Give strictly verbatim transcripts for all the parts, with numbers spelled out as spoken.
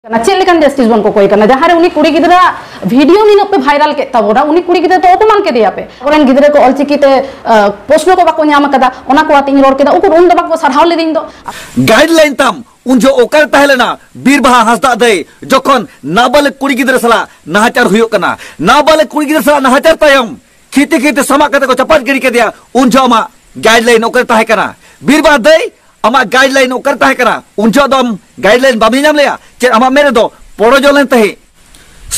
ᱠᱟᱱᱟ, ᱪᱮᱫ ᱞᱮᱠᱟᱱ ᱡᱟᱥᱴᱤᱥ ᱵᱚᱱ ᱠᱚᱠᱚᱭ ᱠᱟᱱᱟ? ᱡᱟᱦᱟᱸᱨᱮ ᱩᱱᱤ ᱠᱩᱲᱤ ᱜᱤᱫᱽᱨᱟᱹ ᱵᱷᱤᱰᱤᱭᱳ ᱱᱤᱱᱟᱹᱜ ᱯᱮ ᱵᱷᱟᱭᱨᱟᱞ ᱠᱮᱫ ᱛᱟᱵᱚᱱᱟ, ᱩᱱᱤ ᱠᱩᱲᱤ ᱜᱤᱫᱽᱨᱟᱹ ᱫᱚ ᱚᱯᱚᱢᱟᱱ ᱠᱮᱫᱮᱭᱟ ᱯᱮ᱾ ᱟᱵᱚᱨᱮᱱ ᱜᱤᱫᱽᱨᱟᱹ ᱠᱚ ᱚᱞᱪᱤᱠᱤ ᱛᱮ ᱯᱨᱚᱥᱱᱚ ᱠᱚ ᱵᱟᱠᱚ ᱧᱟᱢ ᱟᱠᱟᱫᱟ, ᱚᱱᱟ ᱠᱚ ᱟᱛᱮ ᱤᱧ ᱨᱚᱲ ᱠᱮᱫᱟ, ᱩᱠᱩᱨ ᱩᱱ ᱫᱚ ᱵᱟᱠᱚ ᱥᱟᱨᱦᱟᱣ ᱞᱤᱫᱤᱧ ᱫᱚ᱾ ᱜᱟᱭᱤᱰᱞᱟᱭᱤᱱ ᱛᱟᱢ ᱩᱱ ᱡᱚᱦᱚᱜ ᱚᱠᱟᱨᱮ ᱛᱟᱦᱮᱸ ᱞᱮᱱᱟ ᱵᱤᱨ ᱵᱟᱦᱟ ᱦᱟᱸᱥᱫᱟᱜ ᱫᱟᱹᱭ, ᱡᱚᱠᱷᱚᱱ ᱱᱟᱵᱟᱞᱮᱜ ᱠᱩᱲᱤ ᱜᱤᱫᱽᱨᱟᱹ ᱥᱟᱞᱟᱜ ᱱᱟᱦᱟᱪᱟᱨ ᱦᱩᱭᱩᱜ ᱠᱟᱱᱟ? ᱱᱟᱵᱟᱞᱮᱜ ᱠᱩᱲᱤ ᱜᱤᱫᱽᱨᱟᱹ ᱥᱟᱞᱟᱜ ᱱᱟᱦᱟᱪᱟᱨ ᱛᱟᱭᱚᱢ ᱠᱷᱤᱛᱤ ᱠᱷᱤᱛᱤ ᱥᱟᱢᱟᱜ ᱠᱟᱛᱮ ᱠᱚ ᱪᱟᱯᱟᱫ ᱜᱤᱰᱤ ᱠᱮᱫᱮᱭᱟ, ᱩᱱ ᱡᱚᱦᱚᱜ ᱟᱢᱟᱜ ᱜᱟᱭᱤᱰᱞᱟᱭᱤᱱ ᱚᱠᱟᱨᱮ ᱛᱟᱦᱮᱸ ᱠᱟᱱᱟ? ᱵᱤᱨ ᱵᱟᱦᱟ ᱫᱟᱹᱭ, ᱟᱢᱟᱜ ᱜᱟᱭᱤᱰᱞᱟᱭᱤᱱ ᱚᱠᱟᱨᱮ ᱛᱟᱦᱮᱸ ᱠᱟᱱᱟ? ᱩᱱ ᱡᱚᱦᱚᱜ ᱫᱚ ᱟᱢ ᱜᱟᱭᱤᱰᱞᱟᱭᱤᱱ ᱵᱟᱢ ᱧᱟᱢ ᱞᱮᱭᱟ? ᱪᱮᱫ ᱟᱢᱟᱜ ᱢᱮᱫ ᱨᱮᱫᱚ ᱯᱚᱲᱚᱡᱚ ᱞᱮᱱ ᱛᱟᱦᱮᱸᱫ?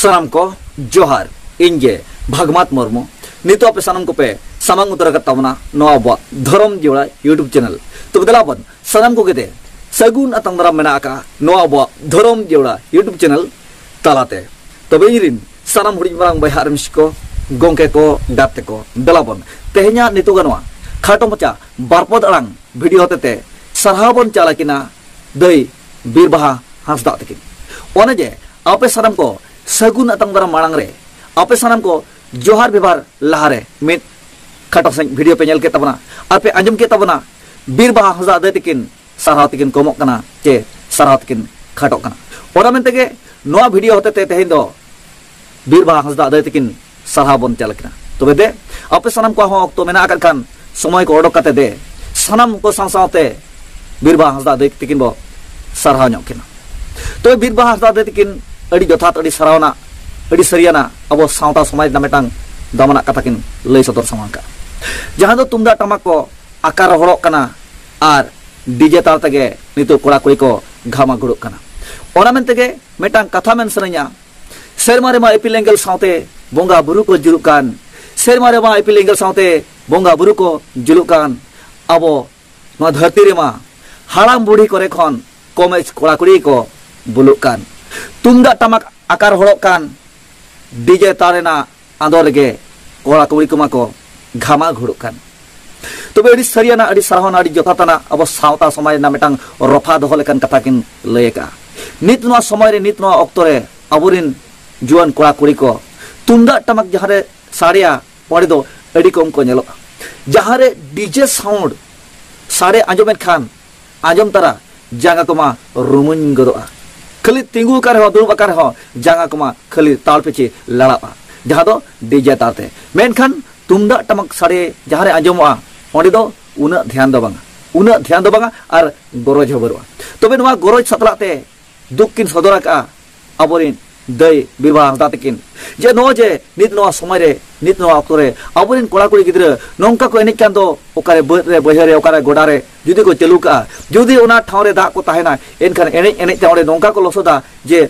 ᱥᱟᱱᱟᱢ ᱠᱚ ᱡᱚᱦᱟᱨ, ᱤᱧ ᱜᱮ ᱵᱷᱟᱜᱽᱢᱟᱛ ᱢᱩᱨᱢᱩ᱾ ᱱᱤᱛᱚᱜ ᱟᱯᱮ ᱥᱟᱱᱟᱢ ᱠᱚᱯᱮ ᱥᱟᱢᱟᱝ ᱩᱛᱟᱹᱨ ᱟᱠᱟᱫ ᱛᱟᱵᱚᱱᱟ ᱱᱚᱣᱟ ᱟᱵᱚᱣᱟᱜ ᱫᱷᱚᱨᱚᱢ ᱡᱚᱲᱟ YouTube ᱪᱮᱱᱮᱞ᱾ ᱛᱚᱵᱮ ᱫᱮᱞᱟ ᱵᱚᱱ ᱥᱟᱱᱟᱢ ᱠᱚᱜᱮ ᱛᱮ ᱥᱟᱹᱜᱩᱱ ᱟᱛᱟᱝ ᱫᱟᱨᱟᱢ ᱢᱮᱱᱟᱜ ᱟᱠᱟᱫ ᱱᱚᱣᱟ ᱟᱵᱚᱣᱟᱜ ᱫᱷᱚᱨᱚᱢ ᱡᱚᱲᱟ YouTube ᱪᱮᱱᱮᱞ ᱛᱟᱞᱟᱛᱮ᱾ ᱛᱚᱵᱮ ᱤᱧ ᱨᱤᱱ ᱥᱟᱱᱟᱢ ᱦᱩᱰᱤᱧ ᱢᱟᱨᱟᱝ ᱵᱚᱭᱦᱟ ᱟᱨ ᱢᱤᱥᱤ ᱠᱚ, ᱜᱚᱢᱠᱮ ᱠᱚ, ᱜᱟᱛᱮ ᱠᱚ, ᱫᱮᱞᱟ ᱵᱚᱱ ᱛᱮᱦᱮᱧᱟᱜ ᱱᱤᱛᱚᱜ ᱱᱚᱣᱟ ᱠᱷᱟᱴᱚ ᱢᱟᱪᱷᱟ ᱵᱟᱨᱯᱚᱫ ᱟᱲᱟᱝ ᱵᱷᱤᱰᱤᱭᱳ ᱦᱚᱛᱮᱛᱮ ᱥᱟᱨᱦᱟᱣ ᱵᱚᱱ ᱪᱟᱞ ᱟᱹᱠᱤᱱᱟ ᱫᱟᱹᱭ ᱵᱤᱨ ᱵᱟᱦᱟ ᱦᱟᱸᱥᱫᱟᱜ ᱛᱟᱹᱠᱤᱱ᱾ ᱚᱱᱮ ᱡᱮ ᱟᱯᱮ ᱥᱟᱱᱟᱢ ᱠᱚ ᱥᱟᱹᱜᱩᱱ ᱟᱛᱟᱝ ᱫᱟᱨᱟᱢ ᱢᱟᱲᱟᱝ ᱨᱮ ᱟᱯᱮ ᱥᱟᱱᱟᱢ ᱠᱚ ᱡᱚᱦᱟᱨ ᱵᱮᱵᱷᱟᱨ ᱞᱟᱦᱟᱨᱮ ᱢᱤᱫ ᱠᱷᱟᱴᱚ ᱥᱟᱺᱦᱤᱡ ᱵᱷᱤᱰᱤᱭᱳ ᱯᱮ ᱧᱮᱞ ᱠᱮᱫ ᱛᱟᱵᱚᱱᱟ ᱟᱨ ᱯᱮ ᱟᱸᱡᱚᱢ ᱠᱮᱫ ᱛᱟᱵᱚᱱᱟ ᱵᱤᱨ ᱵᱟᱦᱟ ᱦᱟᱸᱥᱫᱟᱜ ᱫᱟᱹᱭ ᱛᱟᱹᱠᱤᱱ ᱥᱟᱨᱦᱟᱣ ᱛᱮᱠᱤᱱ ᱠᱚᱢᱚᱜ ᱠᱟᱱᱟ ᱪᱮ ᱥᱟᱨᱦᱟᱣ ᱛᱮᱠᱤᱱ ᱠᱷᱟᱴᱚᱜ ᱠᱟᱱᱟ᱾ ᱚᱱᱟ ᱢᱮᱱᱛᱮ ᱜᱮ ᱱᱚᱣᱟ ᱵᱷᱤᱰᱤᱭᱳ ᱦᱚᱛᱮᱛᱮ ᱛᱮᱦᱮᱧ ᱫᱚ ᱵᱤᱨ ᱵᱟᱦᱟ ᱦᱟᱸᱥᱫᱟᱜ ᱫᱟᱹᱭ ᱛᱟᱹᱠᱤᱱ ᱥᱟᱨᱦᱟᱣ ᱵᱚᱱ ᱪᱟᱞ ᱟᱹᱠᱤᱱᱟ᱾ ᱛᱚᱵᱮ ᱫᱮ, ᱟᱯᱮ ᱥᱟᱱᱟᱢ ᱠᱚᱣᱟᱜ ᱦᱚᱸ ᱚᱠᱛᱚ ᱢᱮᱱᱟᱜ ᱟᱠᱟᱫ ᱠᱷᱟᱱ ᱥᱚᱢᱚᱭ ᱠᱚ ᱚᱰᱚᱠ ᱠᱟᱛᱮ ᱫᱮ ᱥᱟᱱᱟᱢ ᱠᱚ ᱥᱟᱶ ᱥᱟᱶᱛᱮ ᱵᱤᱨ ᱵᱟᱦᱟ ᱦᱟᱸᱥᱫᱟᱜ ᱫᱟᱹᱭ ᱛᱟᱹᱠᱤᱱ ᱵᱚ ᱥᱟᱨᱦᱟᱣ ᱧᱚᱜ ᱠᱤᱱᱟ᱾ ᱛᱚᱵᱮ ᱵᱤᱨ ᱵᱟᱦᱟ ᱦᱟᱸᱥᱫᱟᱜ ᱫᱟᱹᱭ ᱛᱟᱹᱠᱤᱱ ᱟᱹᱰᱤ ᱡᱚᱛᱷᱟᱛ, ᱟᱹᱰᱤ ᱥᱟᱨᱦᱟᱣᱱᱟ, ᱟᱹᱰᱤ ᱥᱟᱹᱨᱤᱭᱟᱱᱟ ᱟᱵᱚ ᱥᱟᱶᱛᱟ ᱥᱚᱢᱟᱡᱽ ᱨᱮᱱᱟᱜ ᱢᱤᱫᱴᱟᱝ ᱫᱟᱢᱟᱱᱟᱜ ᱠᱟᱛᱷᱟ ᱠᱤᱱ ᱞᱟᱹᱭ ᱥᱚᱫᱚᱨ ᱥᱟᱢᱟᱝ ᱠᱟᱜᱼᱟ, ᱡᱟᱦᱟᱸ ᱫᱚ ᱛᱩᱢᱫᱟᱜ ᱴᱟᱢᱟᱠ ᱠᱚ ᱟᱠᱟ ᱨᱚᱦᱚᱲᱚᱜ ᱠᱟᱱᱟ ᱟᱨ ᱰᱤᱡᱮ ᱛᱟᱞ ᱛᱮᱜᱮ ᱱᱤᱛᱚᱜ ᱠᱚᱲᱟ ᱠᱩᱲᱤ ᱠᱚ ᱜᱷᱟᱢᱟ ᱜᱷᱩᱲᱩᱜ ᱠᱟᱱᱟ᱾ ᱚᱱᱟ ᱢᱮᱱᱛᱮᱜᱮ ᱢᱤᱫᱴᱟᱝ ᱠᱟᱛᱷᱟ ᱢᱮᱱ ᱥᱟᱱᱟᱧᱟ, ᱥᱮᱨᱢᱟ ᱨᱮᱢᱟ ᱤᱯᱤᱞ ᱮᱸᱜᱮᱞ ᱥᱟᱶᱛᱮ ᱵᱚᱸᱜᱟ ᱵᱩᱨᱩ ᱠᱚ ᱡᱩᱞᱩᱜ ᱠᱟᱱ, ᱥᱮᱨᱢᱟ ᱨᱮᱢᱟ ᱤᱯᱤᱞ ᱮᱸᱜᱮᱞ ᱥᱟᱶᱛᱮ ᱵᱚᱸᱜᱟ ᱵᱩᱨᱩ ᱠᱚ ᱡᱩᱞᱩᱜ ᱠᱟᱱ, ᱟᱵᱚ ᱱᱚᱣᱟ ᱫᱷᱟᱹᱨᱛᱤ ᱨᱮᱢᱟ ᱦᱟᱲᱟᱢ ᱵᱩᱲᱦᱤ ᱠᱚᱨᱮ ᱠᱷᱚᱱ ᱠᱚᱢᱮᱡ ᱠᱚᱲᱟ ᱠᱩᱲᱤ ᱠᱚ ᱵᱩᱞᱩᱜ ᱠᱟᱱ, ᱛᱩᱢᱫᱟᱜ ᱴᱟᱢᱟᱠ ᱟᱠᱟᱨ ᱦᱚᱲᱚᱜ ᱠᱟᱱ, ᱰᱤᱡᱮ ᱛᱟᱨ ᱨᱮᱱᱟᱜ ᱟᱸᱫᱚᱲ ᱨᱮᱜᱮ ᱠᱚᱲᱟ ᱠᱩᱲᱤ ᱠᱚᱢᱟ ᱠᱚ ᱜᱷᱟᱢᱟ ᱜᱷᱩᱲᱩᱜ ᱠᱟᱱ᱾ ᱛᱚᱵᱮ ᱟᱹᱰᱤ ᱥᱟᱹᱨᱤᱭᱟᱱᱟᱜ, ᱟᱹᱰᱤ ᱥᱟᱨᱦᱟᱣᱱᱟᱜ, ᱟᱹᱰᱤ ᱡᱚᱛᱷᱟᱛᱟᱱᱟᱜ ᱟᱵᱚ ᱥᱟᱶᱛᱟ ᱥᱚᱢᱟᱡᱽ ᱨᱮᱱᱟᱜ ᱢᱤᱫᱴᱟᱝ ᱨᱚᱯᱷᱟ ᱫᱚᱦᱚ ᱞᱮᱠᱟᱱ ᱠᱟᱛᱷᱟ ᱠᱤᱱ ᱞᱟᱹᱭ ᱟᱠᱟᱫᱼᱟ᱾ ᱱᱤᱛ ᱱᱚᱣᱟ ᱥᱚᱢᱚᱭ ᱨᱮ, ᱱᱤᱛ ᱱᱚᱣᱟ ᱚᱠᱛᱚ ᱨᱮ ᱟᱵᱚᱨᱮᱱ ᱡᱩᱣᱟᱹᱱ ᱠᱚᱲᱟ ᱠᱩᱲᱤ ᱠᱚ ᱛᱩᱢᱫᱟᱜ ᱴᱟᱢᱟᱠ ᱡᱟᱦᱟᱸ ᱨᱮ ᱥᱟᱰᱮᱭᱟ, ᱚᱸᱰᱮ ᱫᱚ ᱟᱹᱰᱤ ᱠᱚᱢ ᱠᱚ ᱧᱮᱞᱚᱜᱼᱟ᱾ ᱡᱟᱦᱟᱸ ᱨᱮ ᱰᱤᱡᱮ ᱥᱟᱣᱩᱱᱰ ᱥᱟᱰᱮ ᱟᱸᱡᱚᱢᱮᱫ ᱠᱷᱟᱱ, ᱟᱸᱡᱚᱢ ᱛᱟᱨᱟ ᱡᱟᱸᱜᱟ ᱠᱚᱢᱟ ᱨᱩᱢᱩᱧ ᱜᱚᱫᱚᱜᱼᱟ᱾ ᱠᱷᱟᱹᱞᱤ ᱛᱤᱸᱜᱩ ᱟᱠᱟᱱ ᱨᱮᱦᱚᱸ, ᱫᱩᱲᱩᱵ ᱟᱠᱟᱱ ᱨᱮᱦᱚᱸ, ᱡᱟᱸᱜᱟ ᱠᱚᱢᱟ ᱠᱷᱟᱹᱞᱤ ᱛᱟᱲ ᱯᱤᱪᱷᱤ ᱞᱟᱲᱟᱜᱼᱟ, ᱡᱟᱦᱟᱸ ᱫᱚ ᱰᱤᱡᱮ ᱛᱟᱲ ᱛᱮ᱾ ᱢᱮᱱᱠᱷᱟᱱ ᱛᱩᱢᱫᱟᱜ ᱴᱟᱢᱟᱠ ᱥᱟᱰᱮ ᱡᱟᱦᱟᱸ ᱨᱮ ᱟᱸᱡᱚᱢᱚᱜᱼᱟ, ᱚᱸᱰᱮ ᱫᱚ ᱩᱱᱟᱹᱜ ᱫᱷᱮᱭᱟᱱ ᱫᱚ ᱵᱟᱝᱟ, ᱩᱱᱟᱹᱜ ᱫᱷᱮᱭᱟᱱ ᱫᱚ ᱵᱟᱝᱟ, ᱟᱨ ᱜᱚᱨᱚᱡᱽ ᱦᱚᱸ ᱵᱟᱹᱱᱩᱜᱼᱟ᱾ ᱛᱚᱵᱮ ᱱᱚᱣᱟ ᱜᱚᱨᱚᱡᱽ ᱥᱟᱛᱞᱟᱜ ᱛᱮ ᱫᱩᱠ ᱠᱤᱱ ᱥᱚᱫᱚᱨ ᱟᱠᱟᱫᱼᱟ ᱟᱵᱚᱨᱮᱱ ᱫᱟᱹᱭ ᱵᱤᱨᱵᱟᱦᱟ ᱦᱟᱸᱥᱫᱟ ᱛᱟᱹᱠᱤᱱ, ᱡᱮ ᱱᱚᱜᱼᱚᱭ ᱡᱮ ᱱᱤᱛ ᱱᱚᱣᱟ ᱥᱚᱢᱚᱭ ᱨᱮ, ᱱᱤᱛ ᱱᱚᱣᱟ ᱚᱠᱛᱚ ᱨᱮ ᱟᱵᱚᱨᱮᱱ ᱠᱚᱲᱟ ᱠᱩᱲᱤ ᱜᱤᱫᱽᱨᱟᱹ ᱱᱚᱝᱠᱟ ᱠᱚ ᱮᱱᱮᱡ ᱠᱟᱱ ᱫᱚ, ᱚᱠᱟᱨᱮ ᱵᱟᱹᱫᱽ ᱨᱮ, ᱵᱟᱹᱭᱦᱟᱹᱲ ᱨᱮ, ᱚᱠᱟᱨᱮ ᱜᱚᱰᱟ ᱨᱮ ᱡᱩᱫᱤ ᱠᱚ ᱪᱟᱹᱞᱩ ᱠᱟᱜᱼᱟ, ᱡᱩᱫᱤ ᱚᱱᱟ ᱴᱷᱟᱶ ᱨᱮ ᱫᱟᱜ ᱠᱚ ᱛᱟᱦᱮᱱᱟ, ᱮᱱᱠᱷᱟᱱ ᱮᱱᱮᱡ ᱮᱱᱮᱡ ᱛᱮ ᱚᱸᱰᱮ ᱱᱚᱝᱠᱟ ᱠᱚ ᱞᱚᱥᱚᱫᱟ ᱡᱮ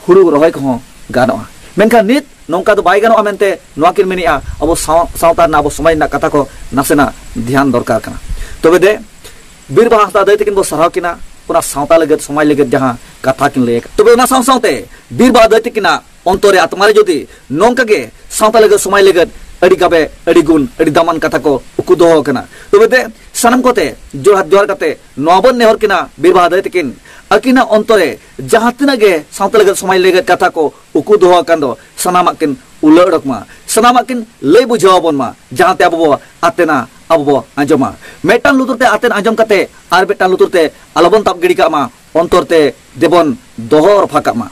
ᱦᱩᱲᱩ ᱨᱚᱦᱚᱭ ᱠᱚᱦᱚᱸ ᱜᱟᱱᱚᱜᱼᱟ᱾ ᱢᱮᱱᱠᱷᱟᱱ ᱱᱤᱛ ᱱᱚᱝᱠᱟ ᱫᱚ ᱵᱟᱭ ᱜᱟᱱᱚᱜᱼᱟ ᱢᱮᱱᱛᱮ ᱱᱚᱣᱟ ᱠᱤᱱ ᱢᱮᱱᱮᱜᱼᱟ, ᱟᱵᱚ ᱥᱟᱶ-, ᱥᱟᱶᱛᱟ ᱨᱮᱱᱟᱜ, ᱟᱵᱚ ᱥᱚᱢᱟᱡᱽ ᱨᱮᱱᱟᱜ ᱠᱟᱛᱷᱟ ᱠᱚ ᱱᱟᱥᱮᱱᱟᱜ ᱫᱷᱮᱭᱟᱱ ᱫᱚᱨᱠᱟᱨ ᱠᱟᱱᱟ᱾ ᱛᱚᱵᱮ ᱫᱮ, ᱵᱤᱨᱵᱟᱦᱟ ᱦᱟᱸᱥᱫᱟ ᱫᱟᱹᱭ ᱛᱟᱹᱠᱤᱱ ᱵᱚ ᱥᱟᱨᱦᱟᱣ ᱠᱤᱱᱟ, ᱚᱱᱟ ᱥᱟᱶᱛᱟ ᱞᱟᱹᱜᱤᱫ, ᱥᱚᱢᱟᱡᱽ ᱞᱟᱹᱜᱤᱫ ᱡᱟᱦᱟᱸ ᱠᱟᱛᱷᱟ ᱠᱤᱱ ᱞᱟᱹᱭ ᱟᱠᱟᱫ᱾ ᱛᱚᱵᱮ ᱚᱱᱟ ᱥᱟᱶ ᱥᱟᱶᱛᱮ ᱵᱤᱨᱵᱟᱦᱟ ᱫᱟᱹᱭ ᱛᱟᱹᱠᱤᱱᱟᱜ ᱚᱱᱛᱚᱨ ᱨᱮ, ᱟᱛᱢᱟ ᱨᱮ ᱡᱩᱫᱤ ᱱᱚᱝᱠᱟ ᱜᱮ ᱥᱟᱶᱛᱟ ᱞᱟᱹᱜᱤᱫ, ᱥᱚᱢᱟᱡᱽ ᱞᱟᱹᱜᱤᱫ ᱟᱹᱰᱤ ᱜᱟᱵᱮ, ᱟᱹᱰᱤ ᱜᱩᱱ, ᱟᱹᱰᱤ ᱫᱟᱢᱟᱱ ᱠᱟᱛᱷᱟ ᱠᱚ ᱩᱠᱩ ᱫᱚᱦᱚ ᱟᱠᱟᱱᱟ, ᱛᱚᱵᱮ ᱫᱮ ᱥᱟᱱᱟᱢ ᱠᱚᱛᱮ ᱡᱚᱲᱦᱟᱛ ᱡᱚᱦᱟᱨ ᱠᱟᱛᱮ ᱱᱚᱣᱟ ᱵᱚᱱ ᱱᱮᱦᱚᱨ ᱠᱤᱱᱟ, ᱵᱤᱨᱵᱟᱦᱟ ᱫᱟᱹᱭ ᱛᱟᱹᱠᱤᱱ ᱟᱹᱠᱤᱱᱟᱜ ᱚᱱᱛᱚᱨ ᱨᱮ ᱡᱟᱦᱟᱸ ᱛᱤᱱᱟᱹᱜ ᱜᱮ ᱥᱟᱶᱛᱟ ᱞᱟᱹᱜᱤᱫ, ᱥᱚᱢᱟᱡᱽ ᱞᱟᱹᱜᱤᱫ ᱠᱟᱛᱷᱟ ᱠᱚ ᱩᱠᱩ ᱫᱚᱦᱚ ᱟᱠᱟᱱ ᱫᱚ, ᱥᱟᱱᱟᱢᱟᱜ ᱠᱤᱱ ᱩᱞᱟᱹ ᱚᱰᱚᱠ ᱢᱟ, ᱥᱟᱱᱟᱢᱟᱜ ᱠᱤᱱ ᱞᱟᱹᱭ ᱵᱩᱡᱷᱟᱹᱣ ᱟᱵᱚᱱ ᱢᱟ, ᱡᱟᱦᱟᱸᱛᱮ ᱟᱵᱚ ᱵᱚ ᱟᱛᱮᱱᱟ, ᱟᱵᱚ ᱵᱚ ᱟᱸᱡᱚᱢᱟ᱾ ᱢᱤᱫᱴᱟᱝ ᱞᱩᱛᱩᱨ ᱛᱮ ᱟᱛᱮᱱ ᱟᱸᱡᱚᱢ ᱠᱟᱛᱮ ᱟᱨ ᱢᱤᱫᱴᱟᱝ ᱞᱩᱛᱩᱨ ᱛᱮ ᱟᱞᱚᱵᱚᱱ ᱛᱟᱵ ᱜᱤᱰᱤ ᱠᱟᱜ ᱢᱟ, ᱚᱱᱛᱚᱨ ᱛᱮ ᱫᱮᱵᱚᱱ ᱫᱚᱦᱚ ᱨᱚᱯᱷᱟ ᱠᱟᱜ ᱢᱟ,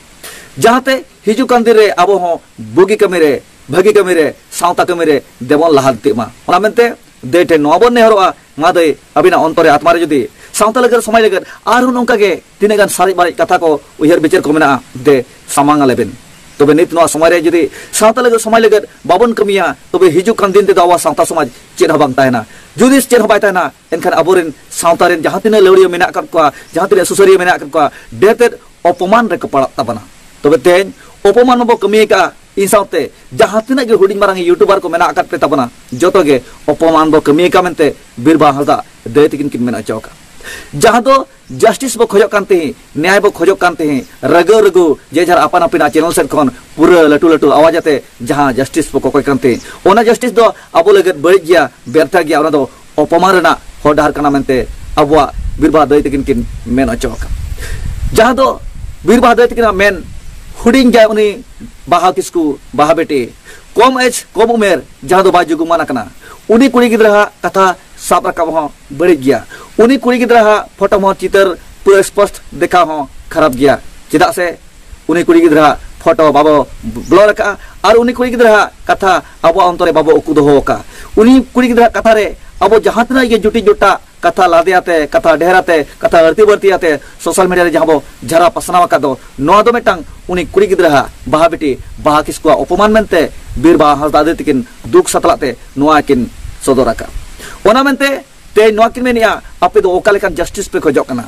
ᱡᱟᱦᱟᱸᱛᱮ ᱦᱤᱡᱩᱜ ᱠᱟᱱ ᱫᱤᱱ ᱨᱮ ᱟᱵᱚ ᱦᱚᱸ ᱵᱩᱜᱤ ᱠᱟᱹᱢᱤ ᱨᱮ, ᱵᱷᱟᱹᱜᱤ ᱠᱟᱹᱢᱤ ᱨᱮ, ᱥᱟᱶᱛᱟ ᱠᱟᱹᱢᱤ ᱨᱮ ᱫᱮᱵᱚᱱ ᱞᱟᱦᱟ ᱤᱫᱤᱜ ᱢᱟ᱾ ᱚᱱᱟ ᱢᱮᱱᱛᱮ ᱫᱟᱹᱭ ᱴᱷᱮᱱ ᱱᱚᱣᱟ ᱵᱚᱱ ᱱᱮᱦᱚᱨᱚᱜᱼᱟ, ᱢᱟ ᱫᱟᱹᱭ, ᱟᱹᱵᱤᱱᱟᱜ ᱚᱱᱛᱚᱨ ᱨᱮ, ᱟᱛᱢᱟ ᱨᱮ ᱡᱩᱫᱤ ᱥᱟᱶᱛᱟ ᱞᱟᱹᱜᱤᱫ, ᱥᱚᱢᱟᱡᱽ ᱞᱟᱹᱜᱤᱫ ᱟᱨᱦᱚᱸ ᱱᱚᱝᱠᱟ ᱜᱮ ᱛᱤᱱᱟᱹᱜ ᱜᱟᱱ ᱥᱟᱨᱮᱡ ᱵᱟᱨᱮᱡ ᱠᱟᱛᱷᱟ ᱠᱚ ᱩᱭᱦᱟᱹᱨ ᱵᱤᱪᱟᱹᱨ ᱠᱚ ᱢᱮᱱᱟᱜᱼᱟ, ᱫᱮ ᱥᱟᱢᱟᱝ ᱟᱞᱮ ᱵᱤᱱ᱾ ᱛᱚᱵᱮ ᱱᱤᱛ ᱱᱚᱣᱟ ᱥᱚᱢᱚᱭ ᱨᱮ ᱡᱩᱫᱤ ᱥᱟᱶᱛᱟ ᱞᱟᱹᱜᱤᱫ, ᱥᱚᱢᱟᱡᱽ ᱞᱟᱹᱜᱤᱫ ᱵᱟᱵᱚᱱ ᱠᱟᱹᱢᱤᱭᱟ, ᱛᱚᱵᱮ ᱦᱤᱡᱩᱜ ᱠᱟᱱ ᱫᱤᱱ ᱛᱮᱫᱚ ᱟᱵᱚᱣᱟᱜ ᱥᱟᱶᱛᱟ ᱥᱚᱢᱟᱡᱽ ᱪᱮᱫ ᱦᱚᱸ ᱵᱟᱝ ᱛᱟᱦᱮᱱᱟ᱾ ᱡᱩᱫᱤ ᱪᱮᱫ ᱦᱚᱸ ᱵᱟᱭ ᱛᱟᱦᱮᱱᱟ, ᱮᱱᱠᱷᱟᱱ ᱟᱵᱚᱨᱮᱱ ᱥᱟᱶᱛᱟ ᱨᱮᱱ ᱡᱟᱦᱟᱸ ᱛᱤᱱᱟᱹᱜ ᱞᱟᱹᱣᱲᱤᱭᱟᱹ ᱢᱮᱱᱟᱜ ᱟᱠᱟᱫ ᱠᱚᱣᱟ, ᱡᱟᱦᱟᱸ ᱛᱤᱱᱟᱹᱜ ᱥᱩᱥᱟᱹᱨᱤᱭᱟᱹ ᱢᱮᱱᱟᱜ ᱟᱠᱟᱫ ᱠᱚᱣᱟ, ᱰᱷᱮᱨ ᱛᱮᱫ ᱚᱯᱚᱢᱟᱱ ᱨᱮᱠᱚ ᱯᱟᱲᱟᱜ ᱛᱟᱵᱚᱱᱟ᱾ ᱛᱚᱵᱮ ᱛᱮᱦᱮᱧ ᱚᱯᱚᱢᱟᱱ ᱢᱟᱵᱚ ᱠᱟᱹᱢᱤ ᱟᱠᱟᱫᱼᱟ, ᱤᱧ ᱥᱟᱶᱛᱮ ᱡᱟᱦᱟᱸ ᱛᱤᱱᱟᱹᱜ ᱜᱮ ᱦᱩᱰᱤᱧ ᱢᱟᱨᱟᱝ ᱭᱩᱴᱩᱵᱟᱨ ᱠᱚ ᱢᱮᱱᱟᱜ ᱟᱠᱟᱫ ᱯᱮ ᱛᱟᱵᱚᱱᱟ, ᱡᱚᱛᱚ ᱜᱮ ᱚᱯᱚᱢᱟᱱ ᱵᱚ ᱠᱟᱹᱢᱤ ᱟᱠᱟᱫ ᱢᱮᱱᱛᱮ ᱵᱤᱨᱵᱟᱦᱟ ᱦᱟᱸᱥᱫᱟ ᱫᱟᱹᱭ ᱛᱟᱹᱠᱤᱱ ᱠᱤᱱ ᱢᱮᱱ ᱦᱚᱪᱚ ᱟᱠᱟᱫ᱾ ᱡᱟᱦᱟᱸ ᱫᱚ ᱡᱟᱥᱴᱤᱥ ᱵᱚ ᱠᱷᱚᱡᱚᱜ ᱠᱟᱱ ᱛᱟᱦᱮᱸᱫ, ᱱᱮᱭᱟᱭ ᱵᱚ ᱠᱷᱚᱡᱚᱜ ᱠᱟᱱ ᱛᱟᱦᱮᱸᱫ, ᱨᱟᱹᱜᱟᱹ ᱨᱟᱹᱜᱩ ᱡᱮ ᱡᱟᱦᱟᱸ ᱟᱯᱟᱱ ᱟᱹᱯᱤᱱᱟᱜ ᱪᱮᱱᱮᱞ ᱥᱮᱫ ᱠᱷᱚᱱ ᱯᱩᱨᱟᱹ ᱞᱟᱹᱴᱩ ᱞᱟᱹᱴᱩ ᱟᱣᱟᱡ ᱟᱛᱮ ᱡᱟᱦᱟᱸ ᱡᱟᱥᱴᱤᱥ ᱵᱚ ᱠᱚᱠᱚᱭ ᱠᱟᱱ ᱛᱟᱦᱮᱸᱫ, ᱚᱱᱟ ᱡᱟᱥᱴᱤᱥ ᱫᱚ ᱟᱵᱚ ᱞᱟᱹᱜᱤᱫ ᱵᱟᱹᱲᱤᱡ ᱜᱮᱭᱟ, ᱵᱮᱨᱛᱷᱟ ᱜᱮᱭᱟ, ᱚᱱᱟ ᱫᱚ ᱚᱯᱚᱢᱟᱱ ᱨᱮᱱᱟᱜ ᱦᱚᱨ ᱰᱟᱦᱟᱨ ᱠᱟᱱᱟ ᱢᱮᱱᱛᱮ ᱟᱵᱚᱣᱟᱜ ᱵᱤᱨᱵᱟᱦᱟ ᱫᱟᱹᱭ ᱛᱟᱹᱠᱤᱱ ᱠᱤᱱ ᱢᱮᱱ ᱦᱚᱪᱚ ᱟᱠᱟᱫ᱾ ᱡᱟᱦᱟᱸ ᱫᱚ ᱵᱤᱨᱵᱟᱦᱟ ᱫᱟᱹᱭ ᱛᱟᱹᱠᱤᱱᱟᱜ ᱢᱮᱱ, ᱦᱩᱰᱤᱧ ᱜᱮᱭᱟ ᱩᱱᱤ ᱵᱟᱦᱟ ᱠᱤᱥᱠᱩ, ᱵᱟᱦᱟ ᱵᱤᱴᱤ, ᱠᱚᱢ ᱮᱡᱽ, ᱠᱚᱢ ᱩᱢᱮᱨ, ᱡᱟᱦᱟᱸ ᱫᱚ ᱵᱟᱭ ᱡᱩᱜᱩᱢᱟᱱ ᱟᱠᱟᱱᱟ, ᱩᱱᱤ ᱠᱩᱲᱤ ᱜᱤᱫᱽᱨᱟᱹ ᱦᱟᱜ ᱠᱟᱛᱷᱟ ᱥᱟᱵ ᱨᱟᱠᱟᱵ ᱦᱚᱸ ᱵᱟᱹᱲᱤᱡ ᱜᱮᱭᱟ, ᱩᱱᱤ ᱠᱩᱲᱤ ᱜᱤᱫᱽᱨᱟᱹ ᱦᱟᱜ ᱯᱷᱳᱴᱳ ᱦᱚᱸ, ᱪᱤᱛᱟᱹᱨ ᱯᱩᱨᱟᱹ ᱥᱯᱚᱥᱴ ᱫᱮᱠᱷᱟᱣ ᱦᱚᱸ ᱠᱷᱟᱨᱟᱯ ᱜᱮᱭᱟ᱾ ᱪᱮᱫᱟᱜ ᱥᱮ ᱩᱱᱤ ᱠᱩᱲᱤ ᱜᱤᱫᱽᱨᱟᱹᱣᱟᱜ ᱯᱷᱳᱴᱳ ᱵᱟᱵᱚ ᱵᱞᱚᱨ ᱟᱠᱟᱫᱼᱟ ᱟᱨ ᱩᱱᱤ ᱠᱩᱲᱤ ᱜᱤᱫᱽᱨᱟᱹᱣᱟᱜ ᱠᱟᱛᱷᱟ ᱟᱵᱚᱣᱟᱜ ᱚᱱᱛᱚᱨ ᱨᱮ ᱵᱟᱵᱚ ᱩᱠᱩ ᱫᱚᱦᱚ ᱟᱠᱟᱫᱼᱟ᱾ ᱩᱱᱤ ᱠᱩᱲᱤ ᱜᱤᱫᱽᱨᱟᱹᱣᱟᱜ ᱠᱟᱛᱷᱟ ᱨᱮ ᱟᱵᱚ ᱡᱟᱦᱟᱸ ᱛᱤᱱᱟᱹᱜ ᱜᱮ ᱡᱩᱴᱤ ᱡᱚᱴᱟ ᱠᱟᱛᱷᱟ ᱞᱟᱫᱮ ᱟᱛᱮ, ᱠᱟᱛᱷᱟ ᱰᱷᱮᱨ ᱟᱛᱮ, ᱠᱟᱛᱷᱟ ᱟᱹᱲᱛᱤ ᱵᱟᱹᱲᱛᱤ ᱟᱛᱮ ᱥᱳᱥᱟᱞ ᱢᱤᱰᱤᱭᱟ ᱨᱮ ᱡᱟᱦᱟᱸ ᱵᱚ ᱡᱷᱟᱨᱟ ᱯᱟᱥᱱᱟᱣ ᱟᱠᱟᱫ ᱫᱚ, ᱱᱚᱣᱟ ᱫᱚ ᱢᱤᱫᱴᱟᱝ ᱩᱱᱤ ᱠᱩᱲᱤ ᱜᱤᱫᱽᱨᱟᱹᱣᱟᱜ, ᱵᱟᱦᱟ ᱵᱤᱴᱤ ᱵᱟᱦᱟ ᱠᱤᱥᱠᱩᱣᱟᱜ ᱚᱯᱚᱢᱟᱱ ᱢᱮᱱᱛᱮ ᱵᱤᱨ ᱵᱟᱦᱟ ᱦᱟᱸᱥᱫᱟ ᱫᱤᱫᱤ ᱛᱟᱹᱠᱤᱱ ᱫᱩᱠ ᱥᱟᱛᱞᱟᱜ ᱛᱮ ᱱᱚᱣᱟ ᱠᱤᱱ ᱥᱚᱫᱚᱨ ᱟᱠᱟᱫ᱾ ᱚᱱᱟ ᱢᱮᱱᱛᱮ ᱛᱮᱦᱮᱧ ᱱᱚᱣᱟ ᱠᱤᱱ ᱢᱮᱱᱮᱜᱼᱟ, ᱟᱯᱮ ᱫᱚ ᱚᱠᱟ ᱞᱮᱠᱟᱱ ᱡᱟᱥᱴᱤᱥ ᱯᱮ ᱠᱷᱚᱡᱚᱜ ᱠᱟᱱᱟ,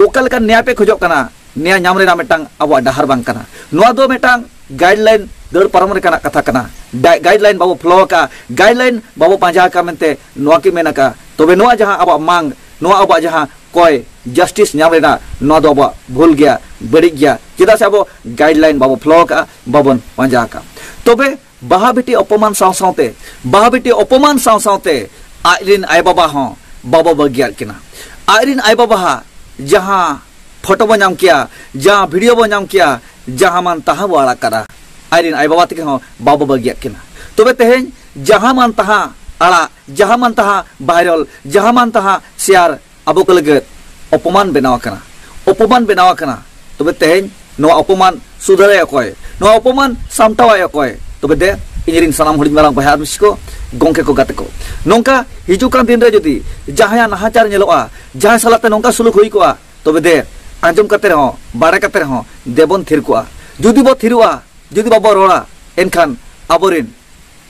ᱚᱠᱟ ᱞᱮᱠᱟᱱ ᱱᱮᱭᱟᱭ ᱯᱮ ᱠᱷᱚᱡᱚᱜ ᱠᱟᱱᱟ? ᱱᱮᱭᱟᱭ ᱧᱟᱢ ᱨᱮᱱᱟᱜ ᱢᱤᱫᱴᱟᱝ ᱟᱵᱚᱣᱟᱜ ᱰᱟᱦᱟᱨ ᱵᱟᱝ ᱠᱟᱱᱟ᱾ ᱱᱚᱣᱟ ᱫᱚ ᱢᱤᱫᱴᱟᱝ ᱜᱟᱭᱤᱰᱞᱟᱭᱤᱱ ᱫᱟᱹᱲ ᱯᱟᱨᱚᱢ ᱞᱮᱠᱟᱱᱟᱜ ᱠᱟᱛᱷᱟ ᱠᱟᱱᱟ᱾ ᱜᱟᱭᱤᱰᱞᱟᱭᱤᱱ ᱵᱟᱵᱚ ᱯᱷᱚᱞᱳ ᱟᱠᱟᱫᱼᱟ, ᱜᱟᱭᱤᱰᱞᱟᱭᱤᱱ ᱵᱟᱵᱚ ᱯᱟᱸᱡᱟ ᱟᱠᱟᱫᱼᱟ ᱢᱮᱱᱛᱮ ᱱᱚᱣᱟ ᱠᱤᱱ ᱢᱮᱱ ᱟᱠᱟᱫᱼᱟ᱾ ᱛᱚᱵᱮ ᱱᱚᱣᱟ ᱡᱟᱦᱟᱸ ᱟᱵᱚᱣᱟᱜ ᱢᱟᱝ, ᱱᱚᱣᱟ ᱟᱵᱚᱣᱟᱜ ᱡᱟᱦᱟᱸ ᱠᱚᱭ, ᱡᱟᱥᱴᱤᱥ ᱧᱟᱢ ᱨᱮᱱᱟᱜ, ᱱᱚᱣᱟ ᱫᱚ ᱟᱵᱚᱣᱟᱜ ᱵᱷᱩᱞ ᱜᱮᱭᱟ, ᱵᱟᱹᱲᱤᱡ ᱜᱮᱭᱟ᱾ ᱪᱮᱫᱟᱜ ᱥᱮ ᱟᱵᱚ ᱜᱟᱭᱤᱰᱞᱟᱭᱤᱱ ᱵᱟᱵᱚ ᱯᱷᱚᱞᱳ ᱟᱠᱟᱫᱼᱟ, ᱵᱟᱵᱚᱱ ᱯᱟᱸᱡᱟ ᱟᱠᱟᱫᱼᱟ᱾ ᱛᱚᱵᱮ ᱵᱟᱦᱟ ᱵᱤᱴᱤ ᱚᱯᱚᱢᱟᱱ ᱥᱟᱶ ᱥᱟᱶᱛᱮ, ᱵᱟᱦᱟ ᱵᱤᱴᱤ ᱚᱯᱚᱢᱟᱱ ᱥᱟᱶ ᱥᱟᱶᱛᱮ ᱟᱡ ᱨᱤᱱ ᱟᱭᱳ ᱵᱟᱵᱟ ᱦᱚᱸ ᱵᱟᱵᱚ ᱵᱟᱹᱜᱤᱭᱟᱫ ᱠᱤᱱᱟ᱾ ᱟᱡ ᱨᱤᱱ ᱟᱭᱳ ᱵᱟᱵᱟ ᱦᱟᱜ ᱡᱟᱦᱟᱸ ᱯᱷᱳᱴᱳ ᱵᱚ ᱧᱟᱢ ᱠᱮᱭᱟ, ᱡᱟᱦᱟᱸ ᱵᱷᱤᱰᱤᱭᱳ ᱵᱚ ᱧᱟᱢ ᱠᱮᱭᱟ, ᱡᱟᱦᱟᱸ ᱢᱟᱱ ᱛᱟᱦᱟᱸ ᱵᱚ ᱟᱲᱟᱜ ᱠᱟᱫᱟ, ᱟᱡ ᱨᱤᱱ ᱟᱭᱳ ᱵᱟᱵᱟ ᱛᱟᱹᱠᱤᱱ ᱦᱚᱸ ᱵᱟᱵᱚ ᱵᱟᱹᱜᱤᱭᱟᱫ ᱠᱤᱱᱟ᱾ ᱛᱚᱵᱮ ᱛᱮᱦᱮᱧ ᱡᱟᱦᱟᱸ ᱢᱟᱱ ᱛᱟᱦᱟᱸ ᱟᱲᱟᱜ, ᱡᱟᱦᱟᱸ ᱢᱟᱱ ᱛᱟᱦᱟᱸ ᱵᱷᱟᱭᱨᱟᱞ, ᱡᱟᱦᱟᱸ ᱢᱟᱱ ᱛᱟᱦᱟᱸ ᱥᱮᱭᱟᱨ ᱟᱵᱚ ᱠᱚ ᱞᱟᱹᱜᱤᱫ ᱚᱯᱚᱢᱟᱱ ᱵᱮᱱᱟᱣ ᱟᱠᱟᱱᱟ, ᱚᱯᱚᱢᱟᱱ ᱵᱮᱱᱟᱣ ᱟᱠᱟᱱᱟ᱾ ᱛᱚᱵᱮ ᱛᱮᱦᱮᱧ ᱱᱚᱣᱟ ᱚᱯᱚᱢᱟᱱ ᱥᱩᱫᱷᱟᱹᱨᱟᱭ ᱚᱠᱚᱭ? ᱱᱚᱣᱟ ᱚᱯᱚᱢᱟᱱ ᱥᱟᱢᱴᱟᱣᱟᱭ ᱚᱠᱚᱭ? ᱛᱚᱵᱮ ᱫᱮ, ᱤᱧ ᱨᱤᱱ ᱥᱟᱱᱟᱢ ᱦᱩᱰᱤᱧ ᱢᱟᱨᱟᱝ ᱵᱚᱭᱦᱟ ᱟᱨ ᱢᱤᱥᱤ ᱠᱚ, ᱜᱚᱝᱠᱮ ᱠᱚ, ᱜᱟᱛᱮ ᱠᱚ, ᱱᱚᱝᱠᱟ ᱦᱤᱡᱩᱜ ᱠᱟᱱ ᱫᱤᱱ ᱨᱮ ᱡᱩᱫᱤ ᱡᱟᱦᱟᱸᱭᱟᱜ ᱱᱟᱦᱟᱪᱟᱨ ᱧᱮᱞᱚᱜᱼᱟ, ᱡᱟᱦᱟᱸᱭ ᱥᱟᱞᱟᱜ ᱛᱮ ᱱᱚᱝᱠᱟ ᱥᱩᱞᱩᱠ ᱦᱩᱭ ᱠᱚᱜᱼᱟ, ᱛᱚᱵᱮ ᱫᱮ, ᱟᱸᱡᱚᱢ ᱠᱟᱛᱮ ᱨᱮᱦᱚᱸ, ᱵᱟᱲᱟᱭ ᱠᱟᱛᱮ ᱨᱮᱦᱚᱸ ᱫᱮᱵᱚᱱ ᱛᱷᱤᱨ ᱠᱚᱜᱼᱟ᱾ ᱡᱩᱫᱤ ᱵᱚ ᱛᱷᱤᱨᱚᱜᱼᱟ, ᱡᱩᱫᱤ ᱵᱟᱵᱚ ᱨᱚᱲᱟ, ᱮᱱᱠᱷᱟᱱ ᱟᱵᱚᱨᱤᱱ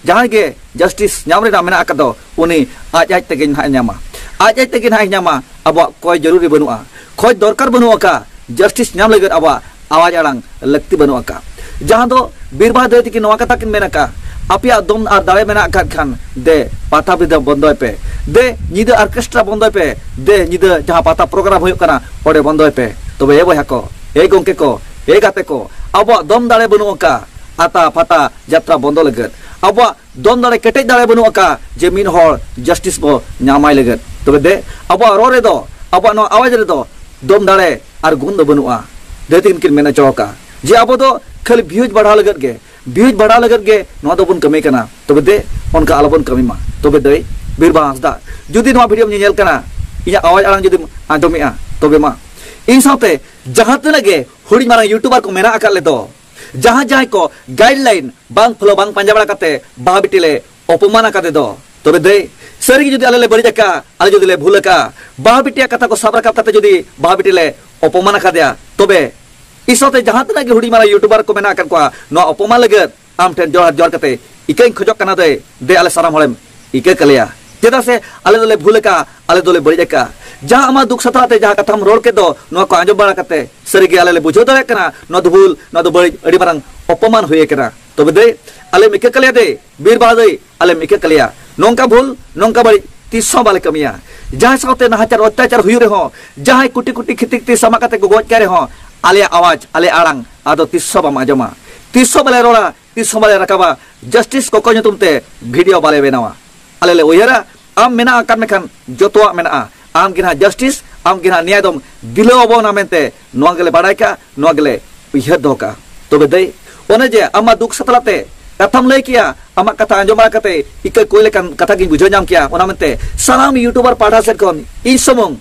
ᱡᱟᱦᱟᱸᱭ ᱜᱮ ᱡᱟᱥᱴᱤᱥ ᱧᱟᱢ ᱨᱮᱱᱟᱜ ᱢᱮᱱᱟᱜ ᱟᱠᱟᱫ ᱫᱚ, ᱩᱱᱤ ᱟᱡ ᱟᱡ ᱛᱮᱜᱮ ᱱᱟᱦᱟᱜ ᱮ ᱧᱟᱢᱟ, ᱟᱡ ᱟᱡ ᱛᱮᱜᱮ ᱱᱟᱦᱟᱜ ᱮ ᱧᱟᱢᱟ᱾ ᱟᱵᱚᱣᱟᱜ ᱠᱚᱭ ᱡᱟᱹᱨᱩᱨᱤ ᱵᱟᱹᱱᱩᱜᱼᱟ, ᱠᱷᱚᱡᱽ ᱫᱚᱨᱠᱟᱨ ᱵᱟᱹᱱᱩᱜ ᱟᱠᱟᱫ, ᱡᱟᱥᱴᱤᱥ ᱧᱟᱢ ᱞᱟᱹᱜᱤᱫ ᱟᱵᱚᱣᱟᱜ ᱟᱣᱟᱡ ᱟᱲᱟᱝ ᱞᱟᱹᱠᱛᱤ ᱵᱟᱹᱱᱩᱜ ᱟᱠᱟᱫ᱾ ᱡᱟᱦᱟᱸ ᱫᱚ ᱵᱤᱨᱵᱟᱦᱟ ᱫᱟᱹᱭ ᱛᱟᱹᱠᱤᱱ ᱱᱚᱣᱟ ᱠᱟᱛᱷᱟ ᱠᱤᱱ ᱢᱮᱱ ᱟᱠᱟᱫ, ᱟᱯᱮᱭᱟᱜ ᱫᱚᱢ ᱟᱨ ᱫᱟᱲᱮ ᱢᱮᱱᱟᱜ ᱟᱠᱟᱫ ᱠᱷᱟᱱ ᱫᱮ ᱯᱟᱛᱟ ᱵᱤᱫᱷᱟᱹ ᱵᱚᱱᱫᱚᱭ ᱯᱮ, ᱫᱮ ᱧᱤᱫᱟᱹ ᱚᱨᱠᱮᱥᱴᱨᱟ ᱵᱚᱱᱫᱚᱭ ᱯᱮ, ᱫᱮ ᱧᱤᱫᱟᱹ ᱡᱟᱦᱟᱸ ᱯᱟᱛᱟ ᱯᱨᱳᱜᱨᱟᱢ ᱦᱩᱭᱩᱜ ᱠᱟᱱᱟ ᱚᱸᱰᱮ ᱵᱚᱱᱫᱚᱭ ᱯᱮ᱾ ᱛᱚᱵᱮ ᱮ ᱵᱚᱭᱦᱟ ᱠᱚ, ᱮ ᱜᱚᱝᱠᱮ ᱠᱚ, ᱮ ᱜᱟᱛᱮ ᱠᱚ, ᱟᱵᱚᱣᱟᱜ ᱫᱚᱢ ᱫᱟᱲᱮ ᱵᱟᱹᱱᱩᱜ ᱟᱠᱟᱫ ᱟᱛᱟ ᱯᱷᱟᱛᱟ ᱡᱟᱛᱨᱟ ᱵᱚᱱᱫᱚ ᱞᱟᱹᱜᱤᱫ᱾ ᱟᱵᱚᱣᱟᱜ ᱫᱚᱢ ᱫᱟᱲᱮ, ᱠᱮᱴᱮᱡ ᱫᱟᱲᱮ ᱵᱟᱹᱱᱩᱜ ᱟᱠᱟᱫ ᱡᱮ ᱢᱤᱫ ᱦᱚᱲ ᱡᱟᱥᱴᱤᱥ ᱵᱚ ᱧᱟᱢᱟᱭ ᱞᱟᱹᱜᱤᱫ᱾ ᱛᱚᱵᱮ ᱫᱮ, ᱟᱵᱚᱣᱟᱜ ᱨᱚᱲ ᱨᱮᱫᱚ, ᱟᱵᱚᱣᱟᱜ ᱱᱚᱣᱟ ᱟᱣᱟᱡ ᱨᱮᱫᱚ ᱫᱚᱢ ᱫᱟᱲᱮ ᱟᱨ ᱜᱩᱱ ᱫᱚ ᱵᱟᱹᱱᱩᱜᱼᱟ᱾ ᱫᱟᱹᱭ ᱛᱟᱹᱠᱤᱱ ᱠᱤᱱ ᱢᱮᱱ ᱦᱚᱪᱚ ᱟᱠᱟᱫ ᱡᱮ ᱟᱵᱚ ᱫᱚ ᱠᱷᱟᱹᱞᱤ ᱵᱷᱤᱭᱩᱡᱽ ᱵᱟᱲᱦᱟᱣ ᱞᱟᱹᱜᱤᱫ ᱜᱮ, ᱵᱷᱤᱭᱩᱡᱽ ᱵᱟᱲᱦᱟᱣ ᱞᱟᱹᱜᱤᱫ ᱜᱮ ᱱᱚᱣᱟ ᱫᱚᱵᱚᱱ ᱠᱟᱹᱢᱤ ᱠᱟᱱᱟ᱾ ᱛᱚᱵᱮ ᱫᱮ, ᱚᱱᱠᱟ ᱟᱞᱚᱵᱚᱱ ᱠᱟᱹᱢᱤ ᱢᱟ᱾ ᱛᱚᱵᱮ ᱫᱟᱹᱭ ᱵᱤᱨᱵᱟᱦᱟ ᱦᱟᱸᱥᱫᱟ, ᱡᱩᱫᱤ ᱱᱚᱣᱟ ᱵᱷᱤᱰᱤᱭᱳᱢ ᱧᱮᱧᱮᱞ ᱠᱟᱱᱟ, ᱤᱧᱟᱹᱜ ᱟᱣᱟᱡ ᱟᱲᱟᱝ ᱡᱩᱫᱤᱢ ᱟᱸᱡᱚᱢᱮᱜᱼᱟ, ᱛᱚᱵᱮ ᱢᱟ ᱤᱧ ᱥᱟᱶᱛᱮ ᱡᱟᱦᱟᱸ ᱛᱤᱱᱟᱹᱜ ᱜᱮ ᱦᱩᱰᱤᱧ ᱢᱟᱨᱟᱝ YouTuber ᱠᱚ ᱢᱮᱱᱟᱜ ᱟᱠᱟᱫ ᱞᱮᱫᱚ, ᱡᱟᱦᱟᱸ ᱡᱟᱦᱟᱸᱭ ᱠᱚ guideline ᱵᱟᱝ follow ᱵᱟᱝ ᱯᱟᱸᱡᱟ ᱵᱟᱲᱟ ᱠᱟᱛᱮ ᱵᱟᱦᱟ ᱵᱤᱴᱤ ᱞᱮ ᱚᱯᱚᱢᱟᱱ ᱟᱠᱟᱫᱮ ᱫᱚ, ᱛᱚᱵᱮ ᱫᱟᱹᱭ, ᱥᱟᱹᱨᱤᱜᱮ ᱡᱩᱫᱤ ᱟᱞᱮ ᱞᱮ ᱵᱟᱹᱲᱤᱡ ᱟᱠᱟᱫᱼᱟ, ᱟᱞᱮ ᱡᱩᱫᱤ ᱞᱮ ᱵᱷᱩᱞ ᱟᱠᱟᱫᱼᱟ, ᱵᱟᱦᱟ ᱵᱤᱴᱤᱭᱟᱜ ᱠᱟᱛᱷᱟ ᱠᱚ ᱥᱟᱵ ᱨᱟᱠᱟᱵ ᱠᱟᱛᱮ ᱡᱩᱫᱤ ᱵᱟᱦᱟ ᱵᱤᱴᱤ ᱞᱮ ᱚᱯᱚᱢᱟᱱ ᱟᱠᱟᱫᱮᱭᱟ, ᱛᱚᱵᱮ ᱤᱧ ᱥᱟᱶᱛᱮ ᱡᱟᱦᱟᱸ ᱛᱤᱱᱟᱹᱜ ᱜᱮ ᱦᱩᱰᱤᱧ ᱢᱟᱨᱟᱝ YouTuber ᱠᱚ ᱢᱮᱱᱟᱜ ᱟᱠᱟᱫ ᱠᱚᱣᱟ, ᱱᱚᱣᱟ ᱚᱯᱚᱢᱟᱱ ᱞᱟᱹᱜᱤᱫ ᱟᱢ ᱴᱷᱮᱱ ᱡᱚᱦᱟᱨ ᱡᱚᱦᱟᱨ ᱠᱟᱛᱮ ᱤᱠᱟᱹᱧ ᱠᱷᱚᱡᱚᱜ ᱠᱟᱱᱟ ᱫᱟᱹᱭ, ᱫᱮ ᱟᱞᱮ ᱥᱟᱱᱟᱢ ᱦᱚᱲᱮᱢ ᱤᱠᱟᱹ ᱠᱟᱞᱮᱭᱟ᱾ ᱪᱮᱫᱟᱜ ᱥᱮ ᱟᱞᱮ ᱫᱚᱞᱮ ᱵᱷᱩᱞ ᱟᱠᱟᱫᱼᱟ, ᱟᱞᱮ ᱫᱚᱞᱮ ᱵᱟᱹᱲᱤᱡ ᱟᱠᱟᱫᱼᱟ᱾ ᱡᱟᱦᱟᱸ ᱟᱢᱟᱜ ᱫᱩᱠ ᱥᱟᱛᱞᱟ ᱛᱮ ᱡᱟᱦᱟᱸ ᱠᱟᱛᱷᱟᱢ ᱨᱚᱲ ᱠᱮᱫ ᱫᱚ, ᱱᱚᱣᱟ ᱠᱚ ᱟᱸᱡᱚᱢ ᱵᱟᱲᱟ ᱠᱟᱛᱮ ᱥᱟᱹᱨᱤᱜᱮ ᱟᱞᱮ ᱞᱮ ᱵᱩᱡᱷᱟᱹᱣ ᱫᱟᱲᱮᱭᱟᱜ ᱠᱟᱱᱟ, ᱱᱚᱣᱟ ᱫᱚ ᱵᱷᱩᱞ, ᱱᱚᱣᱟ ᱫᱚ ᱵᱟᱹᱲᱤᱡ, ᱟᱹᱰᱤ ᱢᱟᱨᱟᱝ ᱚᱯᱚᱢᱟᱱ ᱦᱩᱭ ᱟᱠᱟᱱᱟ᱾ ᱛᱚᱵᱮ ᱫᱟᱹᱭ, ᱟᱞᱮᱢ ᱤᱠᱟᱹ ᱠᱟᱞᱮᱭᱟ ᱫᱟᱹᱭ, ᱵᱤᱨ ᱵᱟᱦᱟ ᱫᱟᱹᱭ, ᱟᱞᱮᱢ ᱤᱠᱟᱹ ᱠᱟᱞᱮᱭᱟ᱾ ᱱᱚᱝᱠᱟ ᱵᱷᱩᱞ, ᱱᱚᱝᱠᱟ ᱵᱟᱹᱲᱤᱡ ᱛᱤᱥ ᱦᱚᱸ ᱵᱟᱞᱮ ᱠᱟᱹᱢᱤᱭᱟ᱾ ᱡᱟᱦᱟᱸᱭ ᱥᱟᱶᱛᱮ ᱱᱟᱦᱟᱪᱟᱨ ᱚᱛᱛᱟᱪᱟᱨ ᱦᱩᱭᱩᱜ ᱨᱮᱦᱚᱸ, ᱡᱟᱦᱟᱸᱭ ᱠᱩᱴᱤ ᱠᱩᱴᱤ ᱠᱷᱤᱛᱤ ᱠᱷᱤᱛᱤ ᱥᱟᱢᱟᱜ ᱠᱟᱛᱮ ᱠᱚ ᱜᱚᱡ ᱠᱟᱭ ᱨᱮᱦᱚᱸ, ᱟᱞᱮᱭᱟᱜ ᱟᱣᱟᱡᱽ, ᱟᱞᱮᱭᱟᱜ ᱟᱲᱟᱝ ᱟᱫᱚ ᱛᱤᱥ ᱦᱚᱸ ᱵᱟᱢ ᱟᱸᱡᱚᱢᱟ᱾ ᱛᱤᱥ ᱦᱚᱸ ᱵᱟᱞᱮ ᱨᱚᱲᱟ, ᱛᱤᱥ ᱦᱚᱸ ᱵᱟᱞᱮ ᱨᱟᱠᱟᱵᱟ᱾ Justice ᱠᱚᱠᱚᱭ ᱧᱩᱛᱩᱢ ᱛᱮ video ᱵᱟᱞᱮ ᱵᱮᱱᱟᱣᱟ᱾ ᱟᱞᱮ ᱞᱮ ᱩᱭᱦᱟᱹᱨᱟ, ᱟᱢ ᱢᱮᱱᱟᱜ ᱟᱠᱟᱫ ᱢᱮᱠᱷᱟᱱ ᱡᱚᱛᱚᱣᱟᱜ ᱢᱮᱱᱟᱜᱼᱟ᱾ ᱟᱢ ᱜᱮ ᱱᱟᱦᱟᱜ justice, ᱟᱢ ᱜᱮ ᱱᱟᱦᱟᱜ ᱱᱮᱭᱟᱭ ᱫᱚᱢ ᱫᱤᱞᱟᱹᱣ ᱟᱵᱚᱱᱟ ᱢᱮᱱᱛᱮ ᱱᱚᱣᱟ ᱜᱮᱞᱮ ᱵᱟᱲᱟᱭ ᱠᱟᱜᱼᱟ, ᱱᱚᱣᱟ ᱜᱮᱞᱮ ᱩᱭᱦᱟᱹᱨ ᱫᱚᱦᱚ ᱠᱟᱜᱼᱟ᱾ ᱛᱚᱵᱮ ᱫᱟᱹᱭ, ᱚᱱᱮ ᱡᱮ ᱟᱢᱟᱜ ᱫᱩᱠ ᱥᱟᱛᱞᱟ ᱛᱮ ᱠᱟᱛᱷᱟᱢ ᱞᱟᱹᱭ ᱠᱮᱜᱼᱟ, ᱟᱢᱟᱜ ᱠᱟᱛᱷᱟ ᱟᱸᱡᱚᱢ ᱵᱟᱲᱟ ᱠᱟᱛᱮ ᱤᱠᱟᱹ ᱠᱚᱭ ᱞᱮᱠᱟᱱ ᱠᱟᱛᱷᱟ ᱜᱤᱧ ᱵᱩᱡᱷᱟᱹᱣ ᱧᱟᱢ ᱠᱮᱜᱼᱟ᱾ ᱚᱱᱟ ᱢᱮᱱᱛᱮ ᱥᱟᱱᱟᱢ YouTuber ᱯᱟᱦᱴᱟ ᱥᱮᱫ ᱠᱷᱚᱱ ᱤᱧ ᱥᱩᱢᱩᱝ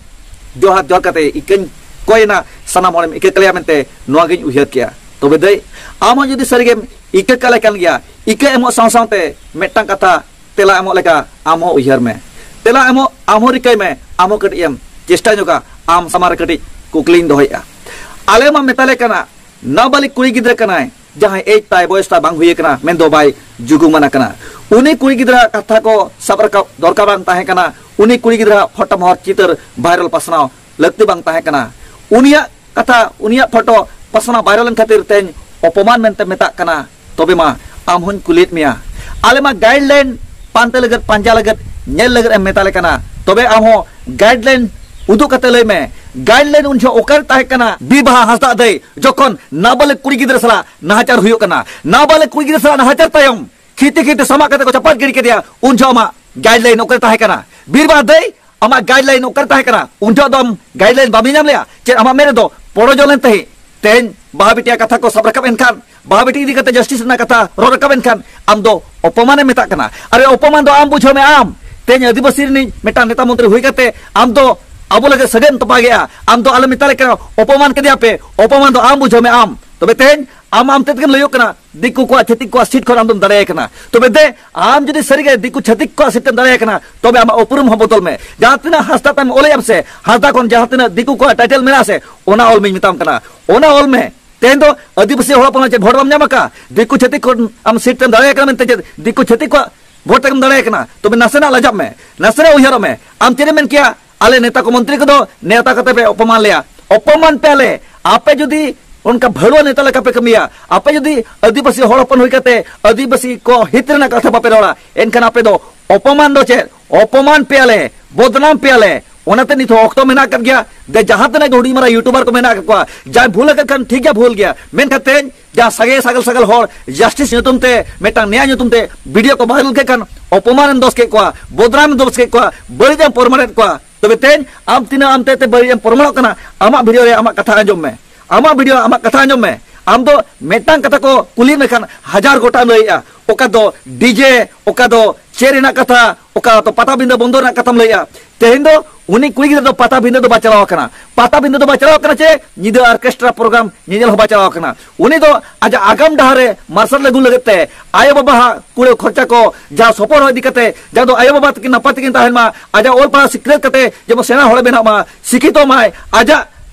ᱡᱚᱦᱟᱨ ᱡᱚᱦᱟᱨ ᱠᱟᱛᱮ ᱤᱠᱟᱹᱧ ᱠᱚᱭᱮᱱᱟ, ᱥᱟᱱᱟᱢ ᱦᱚᱲᱮᱢ ᱤᱠᱟᱹ ᱠᱟᱞᱮᱭᱟ ᱢᱮᱱᱛᱮ ᱱᱚᱣᱟ ᱜᱤᱧ ᱩᱭᱦᱟᱹᱨ ᱠᱮᱜᱼᱟ᱾ ᱛᱚᱵᱮ ᱫᱟᱹᱭ, ᱟᱢ ᱦᱚᱸ ᱡᱩᱫᱤ ᱥᱟᱹᱨᱤᱜᱮᱢ ᱤᱠᱟᱹ ᱠᱟᱞᱮ ᱠᱟᱱ ᱜᱮᱭᱟ, ᱤᱠᱟᱹ ᱮᱢᱚᱜ ᱥᱟᱶ ᱥᱟᱶᱛᱮ ᱢᱤᱫᱴᱟᱝ ᱠᱟᱛᱷᱟ ᱛᱮᱞᱟ ᱮᱢᱚᱜ ᱞᱮᱠᱟ ᱟᱢ ᱦᱚᱸ ᱩᱭᱦᱟᱹᱨ ᱢᱮ᱾ ᱛᱮᱞᱟ ᱮᱢᱚᱜ ᱟᱢ ᱦᱚᱸ ᱨᱤᱠᱟᱹᱭ ᱢᱮ, ᱟᱢ ᱦᱚᱸ ᱠᱟᱹᱴᱤᱡ ᱮᱢ ᱪᱮᱥᱴᱟ ᱧᱚᱜᱟ᱾ ᱟᱢ ᱥᱟᱢᱟᱝ ᱨᱮ ᱠᱟᱹᱴᱤᱡ ᱠᱩᱠᱞᱤᱧ ᱫᱚᱦᱚᱭᱮᱫᱼᱟ᱾ ᱟᱞᱮ ᱢᱟ ᱢᱮᱛᱟᱞᱮ ᱠᱟᱱᱟ, ᱱᱟᱵᱟᱞᱤᱜ ᱠᱩᱲᱤ ᱜᱤᱫᱽᱨᱟᱹ ᱠᱟᱱᱟᱭ, ᱡᱟᱦᱟᱸᱭ age ᱛᱟᱭ, ᱵᱚᱭᱮᱥ ᱛᱟᱭ ᱵᱟᱝ ᱦᱩᱭ ᱟᱠᱟᱱᱟ, ᱢᱮᱱᱫᱚ ᱵᱟᱭ ᱡᱩᱜᱩᱢᱟᱱ ᱟᱠᱟᱱᱟ᱾ ᱩᱱᱤ ᱠᱩᱲᱤ ᱜᱤᱫᱽᱨᱟᱹ ᱠᱟᱛᱷᱟ ᱠᱚ ᱥᱟᱵ ᱨᱟᱠᱟᱵ ᱫᱚᱨᱠᱟᱨ ᱵᱟᱝ ᱛᱟᱦᱮᱸ ᱠᱟᱱᱟ᱾ ᱩᱱᱤ ᱠᱩᱲᱤ ᱜᱤᱫᱽᱨᱟᱹ ᱯᱷᱚᱴᱚ ᱢᱚᱦᱚᱨ ᱪᱤᱛᱟᱹᱨ viral ᱯᱟᱥᱱᱟᱣ ᱞᱟᱹᱠᱛᱤ ᱵᱟᱝ ᱛᱟᱦᱮᱸ ᱠᱟᱱᱟ᱾ ᱩᱱᱤᱭᱟᱜ ᱠᱟᱛᱷᱟ, ᱩᱱᱤᱭᱟᱜ ᱯᱷᱚᱴᱚ ᱯᱟᱥᱱᱟᱣ viral ᱮᱱ ᱠᱷᱟᱹᱛᱤᱨ ᱛᱮᱦᱮᱧ ᱚᱯᱚᱢᱟᱱ ᱢᱮᱱᱛᱮ ᱢᱮᱛᱟᱜ ᱠᱟᱱᱟ᱾ ᱛᱚᱵᱮ ᱢᱟ ᱟᱢ ᱦᱚᱧ ᱠᱩᱞᱤᱭᱮᱫ ᱢᱮᱭᱟ, ᱟᱞᱮ ᱢᱟ guideline ᱯᱟᱱᱛᱮ ᱞᱟᱹᱜᱤᱫ, ᱯᱟᱸᱡᱟ ᱞᱟᱹᱜᱤᱫ, ᱧᱮᱞ ᱞᱟᱹᱜᱤᱫ ᱮᱢ ᱢᱮᱛᱟ ᱞᱮ ᱠᱟᱱᱟ᱾ ᱛᱚᱵᱮ ᱟᱢ ᱦᱚᱸ guideline ᱩᱫᱩᱜ ᱠᱟᱛᱮ ᱞᱟᱹᱭ ᱢᱮ, guideline ᱩᱱ ᱡᱚᱦᱚᱜ ᱚᱠᱟᱨᱮ ᱛᱟᱦᱮᱸ ᱠᱟᱱᱟ? ᱵᱤᱨ ᱵᱟᱦᱟ ᱦᱟᱸᱥᱫᱟᱜ ᱫᱟᱹᱭ, ᱡᱚᱠᱷᱚᱱ ᱱᱟᱵᱟᱞᱮ ᱠᱩᱲᱤ ᱜᱤᱫᱽᱨᱟᱹ ᱥᱟᱞᱟᱜ ᱱᱟᱦᱟᱪᱟᱨ ᱦᱩᱭᱩᱜ ᱠᱟᱱᱟ, ᱱᱟᱵᱟᱞᱮ ᱠᱩᱲᱤ ᱜᱤᱫᱽᱨᱟᱹ ᱥᱟᱞᱟᱜ ᱱᱟᱦᱟᱪᱟᱨ ᱛᱟᱭᱚᱢ ᱠᱷᱤᱛᱤ ᱠᱷᱤᱛᱤ ᱥᱟᱢᱟᱜ ᱠᱟᱛᱮ ᱠᱚ ᱪᱟᱯᱟᱫ ᱜᱤᱰᱤ ᱠᱮᱫᱮᱭᱟ, ᱩᱱ ᱡᱚᱦᱚᱜ ᱟᱢᱟᱜ guideline ᱚᱠᱟᱨᱮ ᱛᱟᱦᱮᱸ ᱠᱟᱱᱟ? ᱵᱤᱨ ᱵᱟᱦᱟ ᱫᱟᱹᱭ, ᱟᱢᱟᱜ guideline ᱚᱠᱟᱨᱮ ᱛᱟᱦᱮᱸ ᱠᱟᱱᱟ? ᱩᱱ ᱡᱚᱦᱚᱜ ᱫᱚ ᱟᱢ guideline ᱵᱟᱢ ᱧᱟᱢ ᱞᱮᱜᱼᱟ? ᱪᱮᱫ ᱟᱢᱟᱜ ᱢᱮᱫ ᱨᱮᱫᱚ ᱯᱚᱲᱚᱡᱚ ᱞᱮᱱ ᱛᱟᱦᱮᱸᱫ? ᱛᱮᱦᱮᱧ ᱵᱟᱦᱟ ᱵᱤᱴᱤᱭᱟᱜ ᱠᱟᱛᱷᱟ ᱠᱚ ᱥᱟᱵ ᱨᱟᱠᱟᱵ ᱮᱱᱠᱷᱟᱱ, ᱵᱟᱦᱟ ᱵᱤᱴᱤ ᱤᱫᱤ ᱠᱟᱛᱮ justice ᱨᱮᱱᱟᱜ ᱠᱟᱛᱷᱟ ᱨᱚᱲ ᱨᱟᱠᱟᱵ ᱮᱱᱠᱷᱟᱱ, ᱟᱢ ᱫᱚ ᱚᱯᱚᱢᱟᱱᱮᱢ ᱢᱮᱛᱟᱜ ᱠᱟᱱᱟ᱾ ᱟᱨᱮ, ᱚᱯᱚᱢᱟᱱ ᱫᱚ ᱟᱢ ᱵᱩᱡᱷᱟᱹᱣ ᱢᱮ᱾ ᱟᱢ ᱛᱮᱦᱮᱧ ᱟᱹᱫᱤᱵᱟᱹᱥᱤ ᱨᱤᱱᱤᱡ ᱢᱤᱫᱴᱟᱝ ᱱᱮᱛᱟ ᱢᱚᱱᱛᱨᱤ ᱦᱩᱭ ᱠᱟᱛᱮ ᱟᱢ ᱫᱚ ᱟᱵᱚ ᱞᱟᱹᱜᱤᱫ ᱥᱟᱹᱜᱟᱹᱭ ᱮᱢ ᱛᱚᱯᱟ ᱠᱮᱜᱼᱟ, ᱟᱢ ᱫᱚ ᱟᱞᱮ ᱢᱮᱛᱟ ᱞᱮ ᱠᱟᱱᱟ, ᱚᱯᱚᱢᱟᱱ ᱠᱮᱫᱮᱭᱟ ᱯᱮ, ᱚᱯᱚᱢᱟᱱ ᱫᱚ ᱟᱢ ᱵᱩᱡᱷᱟᱹᱣ ᱢᱮ ᱟᱢ᱾ ᱛᱚᱵᱮ ᱛᱮᱦᱮᱧ ᱟᱢ, ᱟᱢ ᱛᱮᱫ ᱜᱮᱢ ᱞᱟᱹᱭᱚᱜ ᱠᱟᱱᱟ, ᱫᱤᱠᱩ ᱠᱚᱣᱟᱜ, ᱪᱷᱟᱹᱛᱤᱠ ᱠᱚᱣᱟᱜ ᱥᱤᱴ ᱠᱷᱚᱱ ᱟᱢ ᱫᱚᱢ ᱫᱟᱲᱮᱭᱟᱭ ᱠᱟᱱᱟ᱾ ᱛᱚᱵᱮ ᱫᱮ, ᱟᱢ ᱡᱩᱫᱤ ᱥᱟᱹᱨᱤᱜᱮ ᱫᱤᱠᱩ ᱪᱷᱟᱹᱛᱤᱠ ᱠᱚᱣᱟᱜ ᱥᱤᱴ ᱮᱢ ᱫᱟᱲᱮᱭᱟᱭ ᱠᱟᱱᱟ, ᱛᱚᱵᱮ ᱟᱢᱟᱜ ᱩᱯᱨᱩᱢ ᱦᱚᱸ ᱵᱚᱫᱚᱞ ᱢᱮ᱾ ᱡᱟᱦᱟᱸ ᱛᱤᱱᱟᱹᱜ ᱦᱟᱸᱥᱫᱟ ᱛᱟᱢ ᱚᱞᱮᱜ ᱟᱢ ᱥᱮ, ᱦᱟᱸᱥᱫᱟ ᱠᱷᱚᱱ ᱡᱟᱦᱟᱸ ᱛᱤᱱᱟᱹᱜ ᱫᱤᱠᱩ ᱠᱚᱣᱟᱜ ᱴᱟᱭᱴᱮᱞ ᱢᱮᱱᱟᱜᱼᱟ ᱥᱮ, ᱚᱱᱟ ᱚᱞ ᱢᱮᱧ ᱢᱮᱛᱟᱢ ᱠᱟᱱᱟ, ᱚᱱᱟ ᱚᱞ ᱢᱮ᱾ ᱛᱮᱦᱮᱧ ᱫᱚ ᱟᱹᱫᱤᱵᱟᱹᱥᱤ ᱦᱚᱲ ᱦᱚᱯᱚᱱ ᱪᱮᱫ ᱵᱷᱳᱴ ᱵᱟᱢ ᱧᱟᱢ ᱟᱠᱟᱫ? ᱫᱤᱠᱩ ᱪᱷᱟᱹᱛᱤᱠ ᱠᱷᱚᱱ ᱟᱢ ᱥᱤᱴ ᱮᱢ ᱫᱟᱲᱮᱭᱟᱭ ᱠᱟᱱᱟ ᱢᱮᱱᱛᱮ ᱪᱮᱫ ᱫᱤᱠᱩ ᱪᱷᱟᱹᱛᱤᱠ ᱠᱚᱣᱟᱜ ᱵᱷᱳᱴ ᱛᱮᱜᱮᱢ ᱫᱟᱲᱮᱭᱟᱭ ᱠᱟᱱᱟ? ᱛᱚᱵᱮ ᱱᱟᱥᱮᱱᱟᱜ ᱞᱟᱡᱟᱜ ᱢᱮ, ᱱᱟᱥᱮᱱᱟᱜ ᱩᱭᱦᱟᱹᱨᱚᱜ ᱢᱮ᱾ ᱟᱢ ᱪᱮᱫ ᱮᱢ ᱢᱮᱱ ᱠᱮᱭᱟ? ᱟᱞᱮ ᱱᱮᱛᱟ ᱠᱚ ᱢᱚᱱᱛᱨᱤ ᱠᱚᱫᱚ ᱱᱮᱣᱛᱟ ᱠᱟᱛᱮ ᱯᱮ ᱚᱯᱚᱢᱟᱱ ᱞᱮᱭᱟ, ᱚᱯᱚᱢᱟᱱ ᱯᱮᱭᱟᱞᱮ᱾ ᱟᱯᱮ ᱡᱩᱫᱤ ᱚᱱᱠᱟ ᱵᱷᱟᱹᱲᱩᱣᱟᱹ ᱱᱮᱛᱟ ᱞᱮᱠᱟ ᱯᱮ ᱠᱟᱹᱢᱤᱭᱟ, ᱟᱯᱮ ᱡᱩᱫᱤ ᱟᱹᱫᱤᱵᱟᱹᱥᱤ ᱦᱚᱲ ᱦᱚᱯᱚᱱ ᱦᱩᱭ ᱠᱟᱛᱮ ᱟᱹᱫᱤᱵᱟᱹᱥᱤ ᱠᱚ ᱦᱤᱛ ᱨᱮᱱᱟᱜ ᱠᱟᱛᱷᱟ ᱵᱟᱯᱮ ᱨᱚᱲᱟ, ᱮᱱᱠᱷᱟᱱ ᱟᱯᱮ ᱫᱚ ᱚᱯᱚᱢᱟᱱ ᱫᱚ ᱪᱮᱫ? ᱚᱯᱚᱢᱟᱱ ᱯᱮᱭᱟᱞᱮ, ᱵᱚᱫᱱᱟᱢ ᱯᱮᱭᱟᱞᱮ᱾ ᱚᱱᱟᱛᱮ ᱱᱤᱛ ᱦᱚᱸ ᱚᱠᱛᱚ ᱢᱮᱱᱟᱜ ᱟᱠᱟᱫ ᱜᱮᱭᱟ᱾ ᱫᱮ, ᱡᱟᱦᱟᱸ ᱛᱤᱱᱟᱹᱜ ᱜᱮ ᱦᱩᱰᱤᱧ ᱢᱟᱨᱟᱝ ᱭᱩᱴᱩᱵᱟᱨ ᱠᱚ ᱢᱮᱱᱟᱜ ᱟᱠᱟᱫ ᱠᱚᱣᱟ, ᱡᱟᱦᱟᱸᱭ ᱵᱷᱩᱞ ᱟᱠᱟᱫ ᱠᱷᱟᱱ ᱴᱷᱤᱠ ᱜᱮᱭᱟ, ᱵᱷᱩᱞ ᱜᱮᱭᱟ, ᱢᱮᱱᱠᱷᱟᱱ ᱛᱮᱦᱮᱧ ᱡᱟᱦᱟᱸ ᱥᱟᱸᱜᱮ ᱥᱟᱜᱟᱞ ᱥᱟᱜᱟᱞ ᱦᱚᱲ ᱡᱟᱥᱴᱤᱥ ᱧᱩᱛᱩᱢ ᱛᱮ, ᱢᱤᱫᱴᱟᱝ ᱱᱮᱭᱟ ᱧᱩᱛᱩᱢ ᱛᱮ ᱵᱷᱤᱰᱤᱭᱳ ᱠᱚ ᱵᱷᱟᱭᱨᱟᱞ ᱠᱮᱫ ᱠᱷᱟᱱ, ᱚᱯᱚᱢᱟᱱ ᱮᱢ ᱫᱳᱥ ᱠᱮᱫ ᱠᱚᱣᱟ, ᱵᱚᱫᱱᱟᱢ ᱮᱢ ᱫᱳᱥ ᱠᱮᱫ ᱠᱚᱣᱟ, ᱵᱟᱹᱲᱤᱡ ᱮᱢ ᱯᱨᱚᱢᱟᱱᱮᱫ ᱠᱚᱣᱟ᱾ ᱛᱚᱵᱮ ᱛᱮᱦᱮᱧ ᱟᱢ ᱛᱤᱱᱟᱹᱜ ᱟᱢ ᱛᱮ ᱛᱮ ᱵᱟᱹᱲᱤᱡ ᱮᱢ ᱯᱨᱚᱢᱟᱱᱚᱜ ᱠᱟᱱᱟ, ᱟᱢᱟᱜ ᱵᱷᱤᱰᱤᱭᱳ ᱨᱮ ᱟᱢᱟᱜ ᱠᱟᱛᱷᱟ ᱟᱸᱡᱚᱢ ᱢᱮ, ᱟᱢᱟᱜ ᱵᱷᱤᱰᱤᱭᱳ ᱟᱢᱟᱜ ᱠᱟᱛᱷᱟ ᱟᱸᱡᱚᱢ ᱢᱮ᱾ ᱟᱢ ᱫᱚ ᱢᱤᱫᱴᱟᱝ ᱠᱟᱛᱷᱟ ᱠᱚ ᱠᱩᱞᱤ ᱢᱮᱠᱷᱟᱱ ᱦᱟᱡᱟᱨ ᱜᱚᱴᱟᱢ ᱞᱟᱹᱭᱮᱜᱼᱟ, ᱚᱠᱟ ᱫᱚ ᱰᱤᱡᱮ, ᱚᱠᱟ ᱫᱚ ᱪᱮᱫ ᱨᱮᱱᱟᱜ ᱠᱟᱛᱷᱟ, ᱚᱠᱟ ᱫᱚ ᱯᱟᱴᱟᱵᱤᱸᱫᱟᱹ ᱵᱚᱱᱫᱚ ᱨᱮᱱᱟᱜ ᱠᱟᱛᱷᱟᱢ ᱞᱟᱹᱭᱮᱜᱼᱟ᱾ ᱛᱮᱦᱮᱧ ᱫᱚ ᱩᱱᱤ ᱠᱩᱲᱤ ᱜᱤᱫᱽᱨᱟᱹ ᱫᱚ ᱯᱟᱴᱟᱵᱤᱸᱫᱟᱹ ᱫᱚ ᱵᱟᱭ ᱪᱟᱞᱟᱣ ᱟᱠᱟᱱᱟ, ᱯᱟᱴᱟᱵᱤᱸᱫᱟᱹ ᱫᱚ ᱵᱟᱭ ᱪᱟᱞᱟᱣ ᱟᱠᱟᱱᱟ, ᱪᱮ ᱧᱤᱫᱟᱹ ᱚᱨᱠᱮᱥᱴᱨᱟ ᱯᱨᱳᱜᱨᱟᱢ ᱧᱮᱧᱮᱞ ᱦᱚᱸ ᱵᱟᱭ ᱪᱟᱞᱟᱣ ᱟᱠᱟᱱᱟ᱾ ᱩᱱᱤ ᱫᱚ ᱟᱡᱟᱜ ᱟᱜᱟᱢ ᱰᱟᱦᱟᱨ ᱨᱮ ᱢᱟᱨᱥᱟᱞ ᱟᱹᱜᱩ ᱞᱟᱹᱜᱤᱫ ᱛᱮ ᱟᱭᱳ ᱵᱟᱵᱟᱣᱟᱜ ᱠᱩᱲᱟᱹ ᱠᱷᱚᱨᱪᱟ ᱠᱚ ᱡᱟᱦᱟᱸ ᱥᱚᱯᱚᱦᱚᱫ ᱤᱫᱤ ᱠᱟᱛᱮ, ᱡᱟᱦᱟᱸ ᱫᱚ ᱟᱭᱳ ᱵᱟᱵᱟ ᱛᱟᱹᱠᱤᱱ ᱱᱟᱯᱟᱭ ᱛᱮᱠᱤᱱ ᱛᱟᱦᱮᱱ ᱢᱟ, ᱟᱡᱟᱜ ᱚᱞ ᱯᱟᱲᱦᱟᱣ ᱥᱤᱠᱷᱱᱟᱹᱛ ᱠᱟᱛᱮ ᱡᱮᱢᱚᱱ ᱥᱮᱬᱟ ᱦᱚᱲᱮ ᱵᱮᱱᱟᱜ ᱢᱟ, ᱥᱤᱠᱷᱤᱛᱚ ᱢᱟᱭ, ᱟᱡᱟᱜ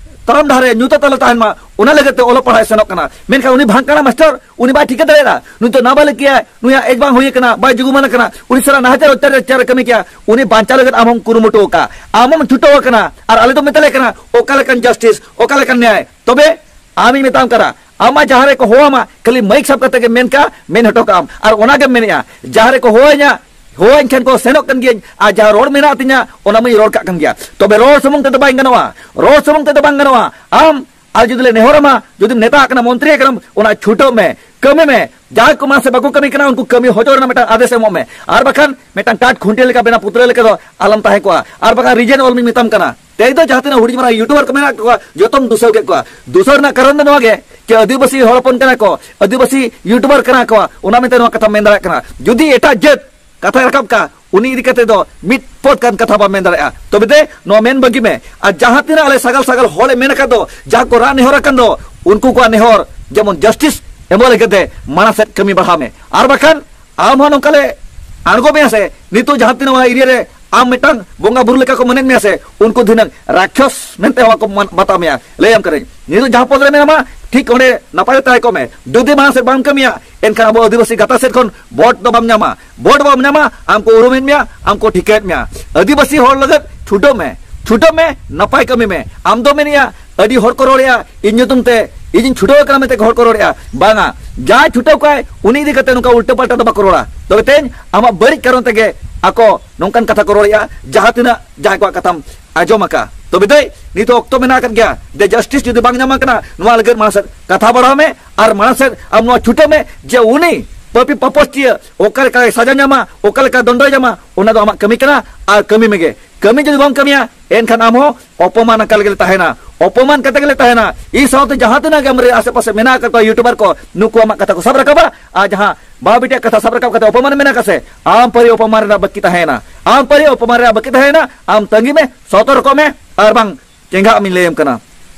ᱛᱟᱲᱟᱢ ᱰᱟᱦᱟᱨ ᱨᱮ ᱧᱩᱛᱟᱹᱛ ᱟᱞᱚ ᱛᱟᱦᱮᱱ ᱢᱟ, ᱚᱱᱟ ᱞᱟᱹᱜᱤᱫ ᱛᱮ ᱚᱞᱚᱜ ᱯᱟᱲᱦᱟᱜ ᱮ ᱥᱮᱱᱚᱜ ᱠᱟᱱᱟ᱾ ᱢᱮᱱᱠᱷᱟᱱ ᱩᱱᱤ ᱵᱷᱟᱝᱠᱟᱲᱟ ᱢᱟᱥᱴᱟᱨ, ᱩᱱᱤ ᱵᱟᱭ ᱴᱷᱤᱠᱟᱹ ᱫᱟᱲᱮᱭᱟᱜᱼᱟ, ᱱᱩᱭ ᱫᱚ ᱱᱟᱵᱟᱞᱤᱠ ᱜᱮᱭᱟᱭ, ᱱᱩᱭᱟᱜ ᱮᱡᱽ ᱵᱟᱝ ᱦᱩᱭ ᱟᱠᱟᱱᱟ, ᱵᱟᱭ ᱡᱩᱜᱩᱢᱟᱱ ᱟᱠᱟᱱᱟ, ᱩᱱᱤ ᱥᱟᱞᱟᱜ ᱱᱟᱦᱟᱪᱟᱨ ᱚᱛᱛᱟᱪᱟᱨ ᱮ ᱠᱟᱹᱢᱤ ᱠᱮᱭᱟ, ᱩᱱᱤ ᱵᱟᱧᱪᱟᱣ ᱞᱟᱹᱜᱤᱫ ᱟᱢ ᱦᱚᱸᱢ ᱠᱩᱨᱩᱢᱩᱴᱩ ᱟᱠᱟᱫᱼᱟ, ᱟᱢ ᱦᱚᱸᱢ ᱪᱷᱩᱴᱟᱹᱣ ᱟᱠᱟᱱᱟ, ᱟᱨ ᱟᱞᱮ ᱫᱚ ᱢᱮᱛᱟ ᱞᱮ ᱠᱟᱱᱟ ᱚᱠᱟ ᱞᱮᱠᱟᱱ ᱡᱟᱥᱴᱤᱥ, ᱚᱠᱟ ᱞᱮᱠᱟᱱ ᱱᱮᱭᱟᱭ᱾ ᱛᱚᱵᱮ ᱟᱢᱤᱧ ᱢᱮᱛᱟᱢ ᱠᱟᱱᱟ, ᱟᱢ ᱢᱟ ᱡᱟᱦᱟᱸ ᱨᱮᱠᱚ ᱦᱚᱦᱚᱣᱟᱢᱟ, ᱠᱷᱟᱹᱞᱤ ᱢᱟᱭᱤᱠ ᱥᱟᱵ ᱠᱟᱛᱮ ᱜᱮ ᱢᱮᱱ ᱠᱟᱜ, ᱢᱮᱱ ᱦᱚᱴᱚ ᱠᱟᱜ ᱟᱢ, ᱟᱨ ᱚᱱᱟ ᱜᱮᱢ ᱢᱮᱱᱮᱜᱼᱟ, ᱡᱟᱦᱟᱸ ᱨᱮᱠᱚ ᱦᱚᱦᱚᱣᱟᱹᱧᱟ, ᱦᱚᱦᱚᱣᱟᱹᱧ ᱠᱷᱟᱱ ᱠᱚ ᱥᱮᱱᱚᱜ ᱠᱟᱱ ᱜᱤᱭᱟᱹᱧ, ᱟᱨ ᱡᱟᱦᱟᱸ ᱨᱚᱲ ᱢᱮᱱᱟᱜ ᱛᱤᱧᱟ, ᱚᱱᱟ ᱢᱟᱧ ᱨᱚᱲ ᱠᱟᱜ ᱠᱟᱱ ᱜᱮᱭᱟ᱾ ᱛᱚᱵᱮ ᱨᱚᱲ ᱥᱩᱢᱩᱝ ᱛᱮᱫᱚ ᱵᱟᱝ ᱜᱟᱱᱚᱜᱼᱟ, ᱨᱚᱲ ᱥᱩᱢᱩᱝ ᱛᱮᱫᱚ ᱵᱟᱝ ᱜᱟᱱᱚᱜᱼᱟ᱾ ᱟᱢ ᱟᱨ ᱡᱩᱫᱤ ᱞᱮ ᱱᱮᱦᱚᱨ ᱟᱢᱟ, ᱡᱩᱫᱤᱢ ᱱᱮᱛᱟ ᱟᱠᱟᱱᱟ, ᱢᱚᱱᱛᱨᱤ ᱟᱠᱟᱱᱟᱢ, ᱚᱱᱟ ᱪᱷᱩᱴᱟᱹᱣ ᱢᱮ, ᱠᱟᱹᱢᱤ ᱢᱮ, ᱡᱟᱦᱟᱸᱭ ᱠᱚ ᱢᱟᱥᱮ ᱵᱟᱠᱚ ᱠᱟᱹᱢᱤ ᱠᱟᱱᱟ, ᱩᱱᱠᱩ ᱠᱟᱹᱢᱤ ᱦᱚᱪᱚ ᱨᱮᱱᱟᱜ ᱢᱤᱫᱴᱟᱝ ᱟᱫᱮᱥ ᱮᱢᱚᱜ ᱢᱮ, ᱟᱨ ᱵᱟᱠᱷᱟᱱ ᱢᱤᱫᱴᱟᱝ ᱠᱟᱴ ᱠᱷᱩᱱᱴᱤ ᱞᱮᱠᱟ ᱵᱮᱱᱟᱣ ᱯᱩᱛᱲᱟᱹ ᱞᱮᱠᱟ ᱫᱚ ᱟᱞᱚᱢ ᱛᱟᱦᱮᱸ ᱠᱚᱜᱼᱟ᱾ ᱟᱨ ᱵᱟᱠᱷᱟᱱ ᱨᱤᱡᱮᱱ ᱚᱞ ᱢᱤᱧ ᱢᱮᱛᱟᱢ ᱠᱟᱱᱟ, ᱛᱮᱦᱮᱧ ᱫᱚ ᱡᱟᱦᱟᱸ ᱛᱤᱱᱟᱹᱜ ᱦᱩᱰᱤᱧ ᱢᱟᱨᱟᱝ ᱭᱩᱴᱩᱵᱟᱨ ᱠᱚ ᱢᱮᱱᱟᱜ ᱠᱚᱣᱟ, ᱡᱚᱛᱚᱢ ᱫᱩᱥᱟᱹᱣ ᱠᱮᱫ ᱠᱚᱣᱟ᱾ ᱫᱩᱥᱟᱹᱣ ᱨᱮᱱᱟᱜ ᱠᱟᱨᱚᱱ ᱫᱚ ᱱᱚᱣᱟ ᱜᱮ, ᱡᱮ ᱟᱹᱫᱤᱵᱟᱹᱥᱤ ᱦᱚᱲ ᱦᱚᱯᱚᱱ ᱠᱟᱱᱟ ᱠᱚ, ᱟᱹᱫᱤᱵᱟᱹᱥᱤ ᱭᱩᱴᱩᱵᱟᱨ ᱠᱟᱱᱟ ᱠᱚ, ᱚᱱᱟ ᱢᱮᱱᱛᱮ ᱱᱚᱣᱟ ᱠᱟᱛᱷᱟᱢ ᱢᱮᱱ ᱫᱟᱲᱮᱭᱟᱜ ᱠᱟᱱᱟ᱾ ᱡᱩᱫᱤ ᱮᱴᱟᱜ ᱡᱟᱹᱛ ᱠᱟᱛᱷᱟᱭ ᱨᱟᱠᱟᱵ ᱠᱟᱜᱼᱟ, ᱩᱱᱤ ᱤᱫᱤ ᱠᱟᱛᱮ ᱫᱚ ᱢᱤᱫ ᱯᱚᱫ ᱜᱟᱱ ᱠᱟᱛᱷᱟ ᱵᱟᱢ ᱢᱮᱱ ᱫᱟᱲᱮᱭᱟᱜᱼᱟ᱾ ᱛᱚᱵᱮ ᱫᱮ, ᱱᱚᱣᱟ ᱢᱮᱱ ᱵᱟᱹᱜᱤ ᱢᱮ᱾ ᱟᱨ ᱡᱟᱦᱟᱸ ᱛᱤᱱᱟᱹᱜ ᱟᱞᱮ ᱥᱟᱜᱟᱞ ᱥᱟᱜᱟᱞ ᱦᱚᱲ ᱮ ᱢᱮᱱ ᱟᱠᱟᱫ ᱫᱚ, ᱡᱟᱦᱟᱸ ᱠᱚ ᱨᱟᱜ ᱱᱮᱦᱚᱨ ᱟᱠᱟᱱ ᱫᱚ, ᱩᱱᱠᱩ ᱠᱚᱣᱟᱜ ᱱᱮᱦᱚᱨ ᱡᱮᱢᱚᱱ ᱡᱟᱥᱴᱤᱥ ᱮᱢᱚᱜ ᱞᱟᱹᱜᱤᱫ ᱛᱮ ᱢᱟᱲᱟᱝ ᱥᱮᱫ ᱠᱟᱹᱢᱤ ᱵᱟᱲᱦᱟᱣ ᱢᱮ᱾ ᱟᱨ ᱵᱟᱠᱷᱟᱱ ᱟᱢ ᱦᱚᱸ ᱱᱚᱝᱠᱟ ᱞᱮ ᱟᱬᱜᱚ ᱢᱮᱭᱟ ᱥᱮ, ᱱᱤᱛᱚᱜ ᱡᱟᱦᱟᱸ ᱛᱤᱱᱟᱹᱜ ᱚᱱᱟ ᱮᱨᱤᱭᱟ ᱨᱮ ᱟᱢ ᱢᱤᱫᱴᱟᱝ ᱵᱚᱸᱜᱟ ᱵᱩᱨᱩ ᱞᱮᱠᱟ ᱠᱚ ᱢᱟᱱᱮᱫ ᱢᱮᱭᱟ ᱥᱮ, ᱩᱱᱠᱩ ᱫᱷᱤᱱᱟᱹᱝ ᱨᱟᱠᱷᱥᱚᱥ ᱢᱮᱱᱛᱮ ᱦᱚᱸ ᱠᱚ ᱢᱟᱱ-, ᱵᱟᱛᱟᱣ ᱢᱮᱭᱟ᱾ ᱞᱟᱹᱭᱟᱢ ᱠᱟᱹᱱᱟᱹᱧ, ᱱᱤᱛᱚᱜ ᱡᱟᱦᱟᱸ ᱯᱚᱫ ᱨᱮ ᱢᱮᱱᱟᱢᱟ, ᱴᱷᱤᱠ ᱚᱸᱰᱮ ᱱᱟᱯᱟᱭ ᱛᱮ ᱛᱟᱦᱮᱸ ᱠᱚᱜ ᱢᱮ᱾ ᱡᱩᱫᱤ ᱢᱟᱲᱟᱝ ᱥᱮᱫ ᱵᱟᱢ ᱠᱟᱹᱢᱤᱭᱟ, ᱮᱱᱠᱷᱟᱱ ᱟᱵᱚ ᱟᱹᱫᱤᱵᱟᱹᱥᱤ ᱜᱟᱶᱛᱟ ᱥᱮᱫ ᱠᱷᱚᱱ ᱵᱷᱳᱴ ᱫᱚ ᱵᱟᱢ ᱧᱟᱢᱟ᱾ ᱵᱷᱳᱴ ᱵᱟᱢ ᱧᱟᱢᱟ, ᱟᱢ ᱠᱚ ᱩᱨᱩᱢᱮᱫ ᱢᱮᱭᱟ, ᱟᱢ ᱠᱚ ᱴᱷᱤᱠᱟᱹᱭᱮᱫ ᱢᱮᱭᱟ᱾ ᱟᱹᱫᱤᱵᱟᱹᱥᱤ ᱦᱚᱲ ᱞᱟᱹᱜᱤᱫ ᱪᱷᱩᱴᱟᱹᱣ ᱢᱮ, ᱪᱷᱩᱴᱟᱹᱣ ᱢᱮ, ᱱᱟᱯᱟᱭ ᱠᱟᱹᱢᱤ ᱢᱮ᱾ ᱟᱢ ᱫᱚ ᱢᱮᱱᱮᱜᱼᱟ, ᱟᱹᱰᱤ ᱦᱚᱲ ᱠᱚ ᱨᱚᱲᱮᱜᱼᱟ ᱤᱧ ᱧᱩᱛᱩᱢ ᱛᱮ, ᱤᱧᱤᱧ ᱪᱷᱩᱴᱟᱹᱣ ᱟᱠᱟᱱᱟ ᱢᱮᱱᱛᱮ ᱦᱚᱲ ᱠᱚ ᱨᱚᱲᱮᱜᱼᱟ᱾ ᱵᱟᱝᱟ, ᱡᱟᱦᱟᱸᱭ ᱪᱷᱩᱴᱟᱹᱣ ᱠᱚᱜᱼᱟᱭ ᱩᱱᱤ ᱤᱫᱤ ᱠᱟᱛᱮ ᱱᱚᱝᱠᱟ ᱩᱞᱴᱟᱹ ᱯᱟᱞᱴᱟ ᱫᱚ ᱵᱟᱠᱚ ᱨᱚᱲᱟ᱾ ᱛᱚᱵᱮ ᱛᱮᱦᱮᱧ ᱟᱢᱟᱜ ᱵᱟᱹᱲᱤᱡ ᱠᱟᱨᱚᱱ ᱛᱮᱜᱮ ᱟᱠᱚ ᱱᱚᱝᱠᱟᱱ ᱠᱟᱛᱷᱟ ᱠᱚ ᱨᱚᱲᱮᱜᱼᱟ, ᱡᱟᱦᱟᱸ ᱛᱤᱱᱟᱹᱜ ᱡᱟᱦᱟᱸᱭ ᱠᱚᱣᱟᱜ ᱠᱟᱛᱷᱟᱢ ᱟᱸᱡᱚᱢ ᱟᱠᱟᱫ᱾ ᱛᱚᱵᱮ ᱫᱟᱹᱭ, ᱱᱤᱛᱚᱜ ᱚᱠᱛᱚ ᱢᱮᱱᱟᱜ ᱟᱠᱟᱫ ᱜᱮᱭᱟ᱾ ᱫᱮ, ᱡᱟᱥᱴᱤᱥ ᱡᱩᱫᱤ ᱵᱟᱝ ᱧᱟᱢ ᱟᱠᱟᱱᱟ, ᱱᱚᱣᱟ ᱞᱟᱹᱜᱤᱫ ᱢᱟᱲᱟᱝ ᱥᱮᱫ ᱠᱟᱛᱷᱟ ᱵᱟᱲᱦᱟᱣ ᱢᱮ ᱟᱨ ᱢᱟᱲᱟᱝ ᱥᱮᱫ ᱟᱢ ᱱᱚᱣᱟ ᱪᱷᱩᱴᱟᱹᱣ ᱢᱮ ᱡᱮ ᱩᱱᱤ ᱯᱟᱹᱯᱤ ᱯᱟᱯᱚᱥ ᱪᱤᱭᱟᱹ ᱚᱠᱟ ᱞᱮᱠᱟ ᱥᱟᱡᱟ ᱧᱟᱢᱟ, ᱚᱠᱟ ᱞᱮᱠᱟ ᱫᱚᱱᱰᱚᱭ ᱧᱟᱢᱟ, ᱚᱱᱟ ᱫᱚ ᱟᱢᱟᱜ ᱠᱟᱹᱢᱤ ᱠᱟᱱᱟ ᱟᱨ ᱠᱟᱹᱢᱤ ᱢᱮᱜᱮ᱾ ᱠᱟᱹᱢᱤ ᱡᱩᱫᱤ ᱵᱟᱢ ᱠᱟᱹᱢᱤᱭᱟ, ᱮᱱᱠᱷᱟᱱ ᱟᱢ ᱦᱚᱸ ᱚᱯᱚᱢᱟᱱ ᱟᱠᱟᱫ ᱞᱮᱜᱮ ᱞᱮ ᱛᱟᱦᱮᱱᱟ, ᱚᱯᱚᱢᱟᱱ ᱠᱟᱛᱮ ᱜᱮᱞᱮ ᱛᱟᱦᱮᱱᱟ᱾ ᱤᱧ ᱥᱟᱶᱛᱮ ᱡᱟᱦᱟᱸ ᱛᱤᱱᱟᱹᱜ ᱜᱮ ᱟᱢᱨᱮ ᱟᱥᱮ ᱯᱟᱥᱮ ᱢᱮᱱᱟᱜ ᱟᱠᱟᱫ ᱠᱚᱣᱟ ᱭᱩᱴᱩᱵᱟᱨ ᱠᱚ, ᱱᱩᱠᱩ ᱟᱢᱟᱜ ᱠᱟᱛᱷᱟ ᱠᱚ ᱥᱟᱵ ᱨᱟᱠᱟᱵᱟ᱾ ᱟᱨ ᱡᱟᱦᱟᱸ ᱵᱟᱹᱦᱩ ᱵᱤᱴᱤᱭᱟᱜ ᱠᱟᱛᱷᱟ ᱥᱟᱵ ᱨᱟᱠᱟᱵ ᱠᱟᱛᱮ ᱚᱯᱚᱢᱟᱱ ᱢᱮᱱᱟᱜ ᱟᱠᱟᱫ ᱥᱮ, ᱟᱢ ᱯᱟᱹᱨᱤ ᱚᱯᱚᱢᱟᱱ ᱨᱮᱱᱟᱜ ᱵᱟᱹᱠᱤ ᱛᱟᱦᱮᱸᱭᱮᱱᱟ, ᱟᱢ ᱯᱟᱹᱨᱤ ᱚᱯᱚᱢᱟᱱ ᱨᱮᱱᱟᱜ ᱵᱟᱹᱠᱤ ᱛᱟᱦᱮᱸᱭᱮᱱᱟ᱾ ᱟᱢ ᱛᱟᱺᱜᱤ ᱢᱮ, ᱥᱚᱛᱚᱨᱠᱚ ᱢᱮ, ᱟᱨ ᱵᱟᱝ ᱪᱮᱸᱜᱷᱟᱜ ᱢᱤᱧ ᱞᱟᱹᱭᱟᱢ ᱠᱟᱱᱟ᱾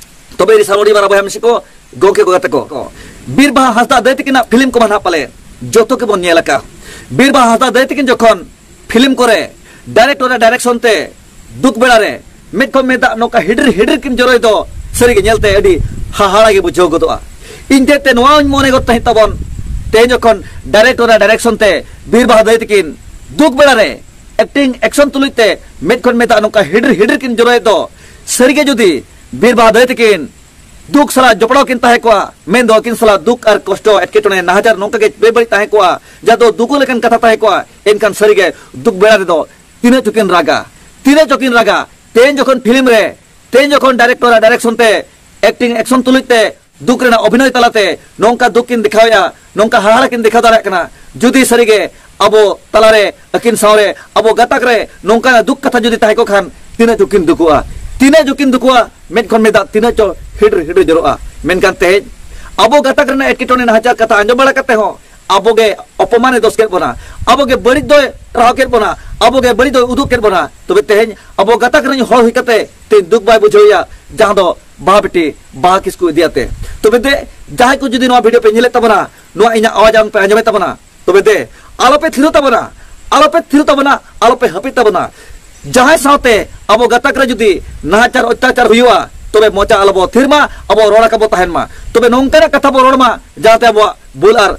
ᱛᱚᱵᱮ ᱤᱧ ᱥᱟᱱᱣᱟᱲᱤ ᱵᱟᱨᱟ ᱵᱚᱭᱦᱟ ᱢᱤᱥᱤ ᱠᱚ, ᱜᱚᱝᱠᱮ ᱠᱚ, ᱜᱟᱛᱮ ᱠᱚ, ᱵᱤᱨ ᱵᱟᱦᱟ ᱦᱟᱸᱥᱫᱟ ᱫᱟᱹᱭ ᱛᱤᱠᱤᱱᱟᱜ ᱯᱷᱤᱞᱢ ᱠᱚᱢᱟ ᱱᱟᱦᱟᱜ ᱯᱟᱞᱮ ᱡᱚᱛᱚ ᱜᱮᱵᱚᱱ ᱧᱮᱞ ᱟᱠᱟᱫ᱾ ᱵᱤᱨ ᱵᱟᱦᱟ ᱦᱟᱸᱥᱫᱟ ᱫᱟᱹᱭ ᱛᱤᱠᱤᱱ ᱡᱚᱠᱷᱚᱱ ᱯᱷᱤᱞᱢ ᱠᱚᱨᱮ ᱰᱟᱭᱨᱮᱠᱴᱚᱨ ᱟᱜ ᱰᱟᱭᱨᱮᱠᱥᱚᱱ ᱛᱮ ᱫᱩᱠ ᱵᱮᱲᱟ ᱨᱮ ᱢᱮᱫ ᱠᱷᱚᱱ ᱢᱮᱫ ᱫᱟᱜ ᱱᱚᱝᱠᱟ ᱦᱤᱰᱤᱨ ᱦᱤᱰᱤᱨ ᱠᱤᱱ ᱡᱚᱨᱚᱭ ᱫᱚ, ᱥᱟᱹᱨᱤᱜᱮ ᱧᱮᱞᱛᱮ ᱟᱹᱰᱤ ᱦᱟᱦᱟᱲᱟ ᱜᱮ ᱵᱩᱡᱷᱟᱹᱣ ᱜᱚᱫᱚᱜᱼᱟ᱾ ᱤᱧ ᱛᱮᱫ ᱛᱮ ᱱᱚᱣᱟᱧ ᱢᱚᱱᱮ ᱜᱚᱫ ᱛᱟᱦᱮᱸᱫ ᱛᱟᱵᱚᱱ, ᱛᱮᱦᱮᱧ ᱡᱚᱠᱷᱚᱱ ᱰᱟᱭᱨᱮᱠᱴᱚᱨ ᱟᱜ ᱰᱟᱭᱨᱮᱠᱥᱚᱱ ᱛᱮ ᱵᱤᱨ ᱵᱟᱦᱟ ᱫᱟᱹᱭ ᱛᱤᱠᱤᱱ ᱫᱩᱠ ᱵᱮᱲᱟ ᱨᱮ ᱮᱠᱴᱤᱝ ᱮᱠᱥᱚᱱ ᱛᱩᱞᱩᱡ ᱛᱮ ᱢᱮᱫ ᱠᱷᱚᱱ ᱢᱮᱫ ᱫᱟᱜ ᱱᱚᱝᱠᱟ ᱦᱤᱰᱤᱨ ᱦᱤᱰᱤᱨ ᱠᱤᱱ ᱡᱚᱨᱚᱭᱮᱫ ᱫᱚ, ᱥᱟᱹᱨᱤᱜᱮ ᱡᱩᱫᱤ ᱵᱤᱨ ᱵᱟᱦᱟ ᱫᱟᱹᱭ ᱛᱤᱠᱤᱱ ᱫᱩᱠ ᱥᱟᱞᱟᱜ ᱡᱚᱯᱲᱟᱣ ᱠᱤᱱ ᱛᱟᱦᱮᱸ ᱠᱚᱜᱼᱟ, ᱢᱮᱱᱫᱚ ᱟᱹᱠᱤᱱ ᱥᱟᱞᱟᱜ ᱫᱩᱠ ᱟᱨ ᱠᱚᱥᱴᱚ, ᱮᱴᱠᱮᱴᱚᱬᱮ, ᱱᱟᱦᱟᱪᱟᱨ ᱱᱚᱝᱠᱟ ᱜᱮ ᱵᱮᱵᱟᱹᱲᱤᱡ ᱛᱟᱦᱮᱸ ᱠᱚᱜᱼᱟ, ᱡᱟᱦᱟᱸ ᱫᱚ ᱫᱩᱠᱩ ᱞᱮᱠᱟᱱ ᱠᱟᱛᱷᱟ ᱛᱟᱦᱮᱸ ᱠᱚᱜᱼᱟ, ᱮᱱᱠᱷᱟᱱ ᱥᱟᱹᱨᱤᱜᱮ ᱫᱩᱠ ᱵᱮᱲᱟ ᱨᱮᱫᱚ ᱛᱤᱱᱟᱹᱜ ᱪᱚᱠᱤᱱ ᱨᱟᱜᱟ, ᱛᱤᱱᱟᱹᱜ ᱪᱚᱠᱤᱱ ᱨᱟᱜᱟ᱾ ᱛᱮᱦᱮᱧ ᱡᱚᱠᱷᱚᱱ ᱯᱷᱤᱞᱢ ᱨᱮ, ᱛᱮᱦᱮᱧ ᱡᱚᱠᱷᱚᱱ ᱰᱟᱭᱨᱮᱠᱴᱚᱨ ᱟᱜ ᱰᱟᱭᱨᱮᱠᱥᱚᱱ ᱛᱮ ᱮᱠᱴᱤᱝ ᱮᱠᱥᱚᱱ ᱛᱩᱞᱩᱡ ᱛᱮ ᱫᱩᱠ ᱨᱮᱱᱟᱜ ᱚᱵᱷᱤᱱᱚᱭ ᱛᱟᱞᱟᱛᱮ ᱱᱚᱝᱠᱟ ᱫᱩᱠ ᱠᱤᱱ ᱫᱮᱠᱷᱟᱣᱮᱫᱼᱟ, ᱱᱚᱝᱠᱟ ᱦᱟᱦᱟᱲᱟ ᱠᱤᱱ ᱫᱮᱠᱷᱟᱣ ᱫᱟᱲᱮᱭᱟᱜ ᱠᱟᱱᱟ, ᱡᱩᱫᱤ ᱥᱟᱹᱨᱤᱜᱮ ᱟᱵᱚ ᱛᱟᱞᱟᱨᱮ, ᱟᱹᱠᱤᱱ ᱥᱟᱶᱨᱮ, ᱟᱵᱚ ᱜᱟᱛᱟᱠ ᱨᱮ ᱱᱚᱝᱠᱟᱱᱟᱜ ᱫᱩᱠ ᱠᱟᱛᱷᱟ ᱡᱩᱫᱤ ᱛᱟᱦᱮᱸ ᱠᱚᱜ ᱠᱷᱟᱱ, ᱛᱤᱱᱟᱹᱜ ᱡᱳᱨ ᱠᱤᱱ ᱫᱩᱠᱩᱜᱼᱟ, ᱛᱤᱱᱟᱹᱜ ᱡᱳᱨ ᱠᱤᱱ ᱫᱩᱠᱩᱜᱼᱟ, ᱢᱮᱫ ᱠᱷᱚᱱ ᱢᱮᱫ ᱫᱟᱜ ᱛᱤᱱᱟᱹᱜ ᱪᱚ ᱦᱤᱰᱤᱨ ᱦᱤᱰᱤᱨ ᱡᱚᱨᱚᱜᱼᱟ᱾ ᱢᱮᱱᱠᱷᱟᱱ ᱛᱮᱦᱮᱧ ᱟᱵᱚ ᱜᱟᱛᱟᱠ ᱨᱮᱱᱟᱜ ᱮᱴᱠᱮᱴᱚᱬᱮ ᱱᱟᱦᱟᱪᱟᱨ ᱠᱟᱛᱷᱟ ᱟᱸᱡᱚᱢ ᱵᱟᱲᱟ ᱠᱟᱛᱮ ᱦᱚᱸ ᱟᱵᱚ ᱜᱮ ᱚᱯᱚᱢᱟᱱᱮ ᱫᱚᱥ ᱠᱮᱫ ᱵᱚᱱᱟ, ᱟᱵᱚ ᱜᱮ ᱵᱟᱹᱲᱤᱡ ᱫᱚᱭ ᱨᱟᱦᱚ ᱠᱮᱫ ᱵᱚᱱᱟ, ᱟᱵᱚ ᱜᱮ ᱵᱟᱹᱲᱤᱡ ᱫᱚᱭ ᱩᱫᱩᱜ ᱠᱮᱫ ᱵᱚᱱᱟ, ᱛᱚᱵᱮ ᱛᱮᱦᱮᱧ ᱟᱵᱚ ᱜᱟᱛᱟᱠ ᱨᱮᱱ ᱦᱚᱲ ᱦᱩᱭ ᱠᱟᱛᱮ ᱛᱮᱦᱮᱧ ᱫᱩᱠ ᱵᱟᱭ ᱵᱩᱡᱷᱟᱹᱣᱮᱭᱟ, ᱡᱟᱦᱟᱸ ᱫᱚ ᱵᱟᱦᱟ ᱵᱤᱴᱤ ᱵᱟᱦᱟ ᱠᱤᱥᱠᱩ ᱤᱫᱤᱭᱟᱛᱮ᱾ ᱛᱚᱵᱮ ᱫᱮ, ᱡᱟᱦᱟᱸᱭ ᱠᱚ ᱡᱩᱫᱤ ᱱᱚᱣᱟ ᱵᱷᱤᱰᱤᱭᱳ ᱯᱮ ᱧᱮᱞᱮᱫ ᱛᱟᱵᱚᱱᱟ, ᱱᱚᱣᱟ ᱤᱧᱟᱹᱜ ᱟᱣᱟᱡ ᱟᱲᱟᱝ ᱯᱮ ᱟᱸᱡᱚᱢᱮᱫ ᱛᱟᱵᱚᱱᱟ, ᱛᱚᱵᱮ ᱫᱮ, ᱟᱞᱚᱯᱮ ᱛᱷᱤᱨᱚᱜ ᱛᱟᱵᱚᱱᱟ, ᱟᱞᱚᱯᱮ ᱛᱷᱤᱨᱚᱜ ᱛᱟᱵᱚᱱᱟ, ᱟᱞᱚᱯᱮ ᱦᱟᱹᱯᱤᱫ ᱛᱟᱵᱚᱱᱟ᱾ ᱡᱟᱦᱟᱸᱭ ᱥᱟᱶᱛᱮ ᱟᱵᱚ ᱜᱟᱛᱟᱠ ᱨᱮ ᱡᱩᱫᱤ ᱱᱟᱦᱟᱪᱟᱨ ᱚᱛᱛᱟᱪᱟᱨ ᱦᱩᱭᱩᱜᱼᱟ, ᱛᱚᱵᱮ ᱢᱚᱪᱟ ᱟᱞᱚᱵᱚ ᱛᱷᱤᱨ ᱢᱟ, ᱟᱵᱚ ᱨᱚᱲ ᱟᱠᱟ ᱵᱚ ᱛᱟᱦᱮᱱ ᱢᱟ᱾ ᱛᱚᱵᱮ ᱱᱚᱝᱠᱟᱱᱟᱜ ᱠᱟᱛᱷᱟ ᱵᱚ ᱨᱚᱲ ᱢᱟ, ᱡᱟᱦᱟᱸᱛᱮ ᱟᱵᱚᱣᱟᱜ ᱵᱷᱩᱞ ᱟᱨ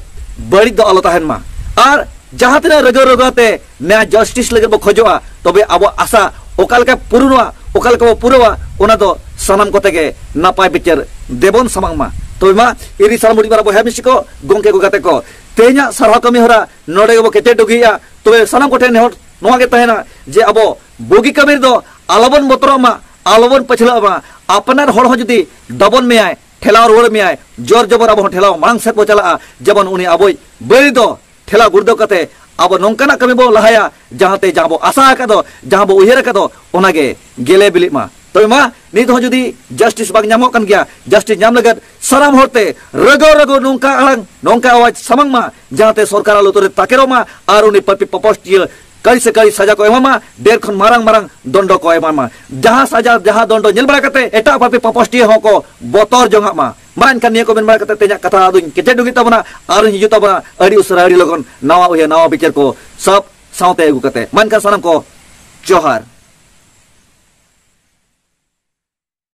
ᱵᱟᱹᱲᱤᱡ ᱫᱚ ᱟᱞᱚ ᱛᱟᱦᱮᱱ ᱢᱟ᱾ ᱟᱨ ᱡᱟᱦᱟᱸ ᱛᱤᱱᱟᱹᱜ ᱨᱟᱹᱜᱟᱹᱣ ᱨᱟᱹᱜᱟᱹᱣ ᱛᱮ ᱱᱮᱭᱟ ᱡᱟᱥᱴᱤᱥ ᱞᱟᱹᱜᱤᱫ ᱵᱚ ᱠᱷᱚᱡᱚᱜᱼᱟ, ᱛᱚᱵᱮ ᱟᱵᱚᱣᱟᱜ ᱟᱥᱟ ᱚᱠᱟ ᱞᱮᱠᱟ ᱯᱩᱨᱩᱱᱚᱜᱼᱟ, ᱚᱠᱟ ᱞᱮᱠᱟ ᱵᱚ ᱯᱩᱨᱟᱹᱣᱟ, ᱚᱱᱟ ᱫᱚ ᱥᱟᱱᱟᱢ ᱠᱚᱛᱮ ᱜᱮ ᱱᱟᱯᱟᱭ ᱵᱤᱪᱟᱹᱨ ᱫᱮᱵᱚᱱ ᱥᱟᱢᱟᱝ ᱢᱟ᱾ ᱛᱚᱵᱮ ᱢᱟ, ᱤᱨᱤ ᱥᱟᱨ ᱢᱩᱰᱤ ᱢᱟᱨᱟ ᱵᱚᱭᱦᱟ ᱢᱤᱥᱤ ᱠᱚ, ᱜᱚᱢᱠᱮ ᱠᱚ, ᱜᱟᱛᱮ ᱠᱚ, ᱛᱮᱦᱮᱧᱟᱜ ᱥᱟᱨᱦᱟᱣ ᱠᱟᱹᱢᱤ ᱦᱚᱨᱟ ᱱᱚᱰᱮ ᱜᱮᱵᱚ ᱠᱮᱪᱮᱫ ᱰᱩᱜᱤᱭᱮᱜᱼᱟ᱾ ᱛᱚᱵᱮ ᱥᱟᱱᱟᱢ ᱠᱚᱴᱷᱮᱱ ᱱᱮᱦᱚᱨ ᱱᱚᱣᱟ ᱜᱮ ᱛᱟᱦᱮᱱᱟ ᱡᱮ ᱟᱵᱚ ᱵᱩᱜᱤ ᱠᱟᱹᱢᱤ ᱨᱮᱫᱚ ᱟᱞᱚᱵᱚᱱ ᱵᱚᱛᱚᱨᱚᱜ ᱢᱟ, ᱟᱞᱚᱵᱚᱱ ᱯᱟᱹᱪᱷᱞᱟᱹᱜ ᱢᱟ᱾ ᱟᱯᱱᱟᱨ ᱦᱚᱲ ᱦᱚᱸ ᱡᱩᱫᱤ ᱫᱟᱵᱚᱱ ᱢᱮᱭᱟᱭ, ᱴᱷᱮᱞᱟᱣ ᱨᱩᱣᱟᱹᱲ ᱢᱮᱭᱟᱭ, ᱡᱳᱨ ᱡᱚᱵᱚᱨ ᱟᱵᱚ ᱦᱚᱸ ᱴᱷᱮᱞᱟᱣ ᱢᱟᱲᱟᱝ ᱥᱮᱫ ᱵᱚ ᱪᱟᱞᱟᱜᱼᱟ, ᱡᱮᱢᱚᱱ ᱩᱱᱤ ᱟᱵᱚᱭ ᱵᱟᱹᱭᱨᱤ ᱫᱚ ᱴᱷᱮᱞᱟᱣ ᱜᱩᱲᱫᱟᱹᱣ ᱠᱟᱛᱮ ᱟᱵᱚ ᱱᱚᱝᱠᱟᱱᱟᱜ ᱠᱟᱹᱢᱤ ᱵᱚ ᱞᱟᱦᱟᱭᱟ, ᱡᱟᱦᱟᱸᱛᱮ ᱡᱟᱦᱟᱸ ᱵᱚ ᱟᱥᱟ ᱟᱠᱟᱫ ᱫᱚ, ᱡᱟᱦᱟᱸ ᱵᱚ ᱩᱭᱦᱟᱹᱨ ᱟᱠᱟᱫ ᱫᱚ, ᱚᱱᱟᱜᱮ ᱜᱮᱞᱮ ᱵᱤᱞᱤᱜ ᱢᱟ᱾ ᱛᱚᱵᱮ ᱢᱟ, ᱱᱤᱛ ᱦᱚᱸ ᱡᱩᱫᱤ ᱡᱟᱥᱴᱤᱥ ᱵᱟᱝ ᱧᱟᱢᱚᱜ ᱠᱟᱱ ᱜᱮᱭᱟ, ᱡᱟᱥᱴᱤᱥ ᱧᱟᱢ ᱞᱟᱹᱜᱤᱫ ᱥᱟᱱᱟᱢ ᱦᱚᱲᱛᱮ ᱨᱟᱹᱜᱟᱹᱣ ᱨᱟᱹᱜᱟᱹᱣ ᱱᱚᱝᱠᱟ ᱟᱲᱟᱝ, ᱱᱚᱝᱠᱟ ᱟᱣᱟᱡ ᱥᱟᱢᱟᱝ ᱢᱟ, ᱡᱟᱦᱟᱸᱛᱮ ᱥᱚᱨᱠᱟᱨᱟᱜ ᱞᱩᱛᱩᱨ ᱨᱮ ᱛᱟᱠᱮᱨᱚᱜ ᱢᱟ ᱟᱨ ᱩᱱᱤ ᱯᱟᱯᱤ ᱯᱟᱯᱚᱥᱴᱤᱭᱟᱹ ᱠᱟᱹᱲᱤ ᱥᱮ ᱠᱟᱹᱲᱤ ᱥᱟᱡᱟ ᱠᱚ ᱮᱢᱟ ᱢᱟ, ᱰᱷᱮᱨ ᱠᱷᱚᱱ ᱢᱟᱨᱟᱝ ᱢᱟᱨᱟᱝ ᱫᱚᱱᱰᱚ ᱠᱚ ᱮᱢᱟ ᱢᱟ᱾ ᱡᱟᱦᱟᱸ ᱥᱟᱡᱟ, ᱡᱟᱦᱟᱸ ᱫᱚᱱᱰᱚ ᱧᱮᱞ ᱵᱟᱲᱟ ᱠᱟᱛᱮ ᱮᱴᱟᱜ ᱯᱟᱯᱤ ᱯᱟᱯᱚᱥᱴᱤᱭᱟᱹ ᱦᱚᱸ ᱠᱚ ᱵᱚᱛᱚᱨ ᱡᱚᱝᱟᱜ ᱢᱟ᱾ ᱢᱟ ᱮᱱᱠᱷᱟᱱ ᱱᱤᱭᱟᱹ ᱠᱚ ᱢᱮᱱ ᱵᱟᱲᱟ ᱠᱟᱛᱮ ᱛᱮᱦᱮᱧᱟᱜ ᱠᱟᱛᱷᱟ ᱟᱫᱚᱧ ᱠᱮᱪᱮᱫ ᱰᱩᱜᱤ ᱛᱟᱵᱚᱱᱟ, ᱟᱨ ᱤᱧ ᱦᱤᱡᱩᱜ ᱛᱟᱵᱚᱱᱟ ᱟᱹᱰᱤ ᱩᱥᱟᱹᱨᱟ, ᱟᱹᱰᱤ ᱞᱚᱜᱚᱱ ᱱᱟᱣᱟ ᱩᱭᱦᱟᱹᱨ, ᱱᱟᱣᱟ ᱵᱤᱪᱟᱹᱨ ᱠᱚ ᱥᱟᱵ ᱥᱟᱶᱛᱮ ᱟᱹᱜᱩ ᱠᱟᱛᱮ᱾ ᱢᱟ ᱮᱱᱠᱷᱟᱱ ᱥᱟᱱᱟᱢ ᱠᱚ ᱡᱚᱦᱟᱨ᱾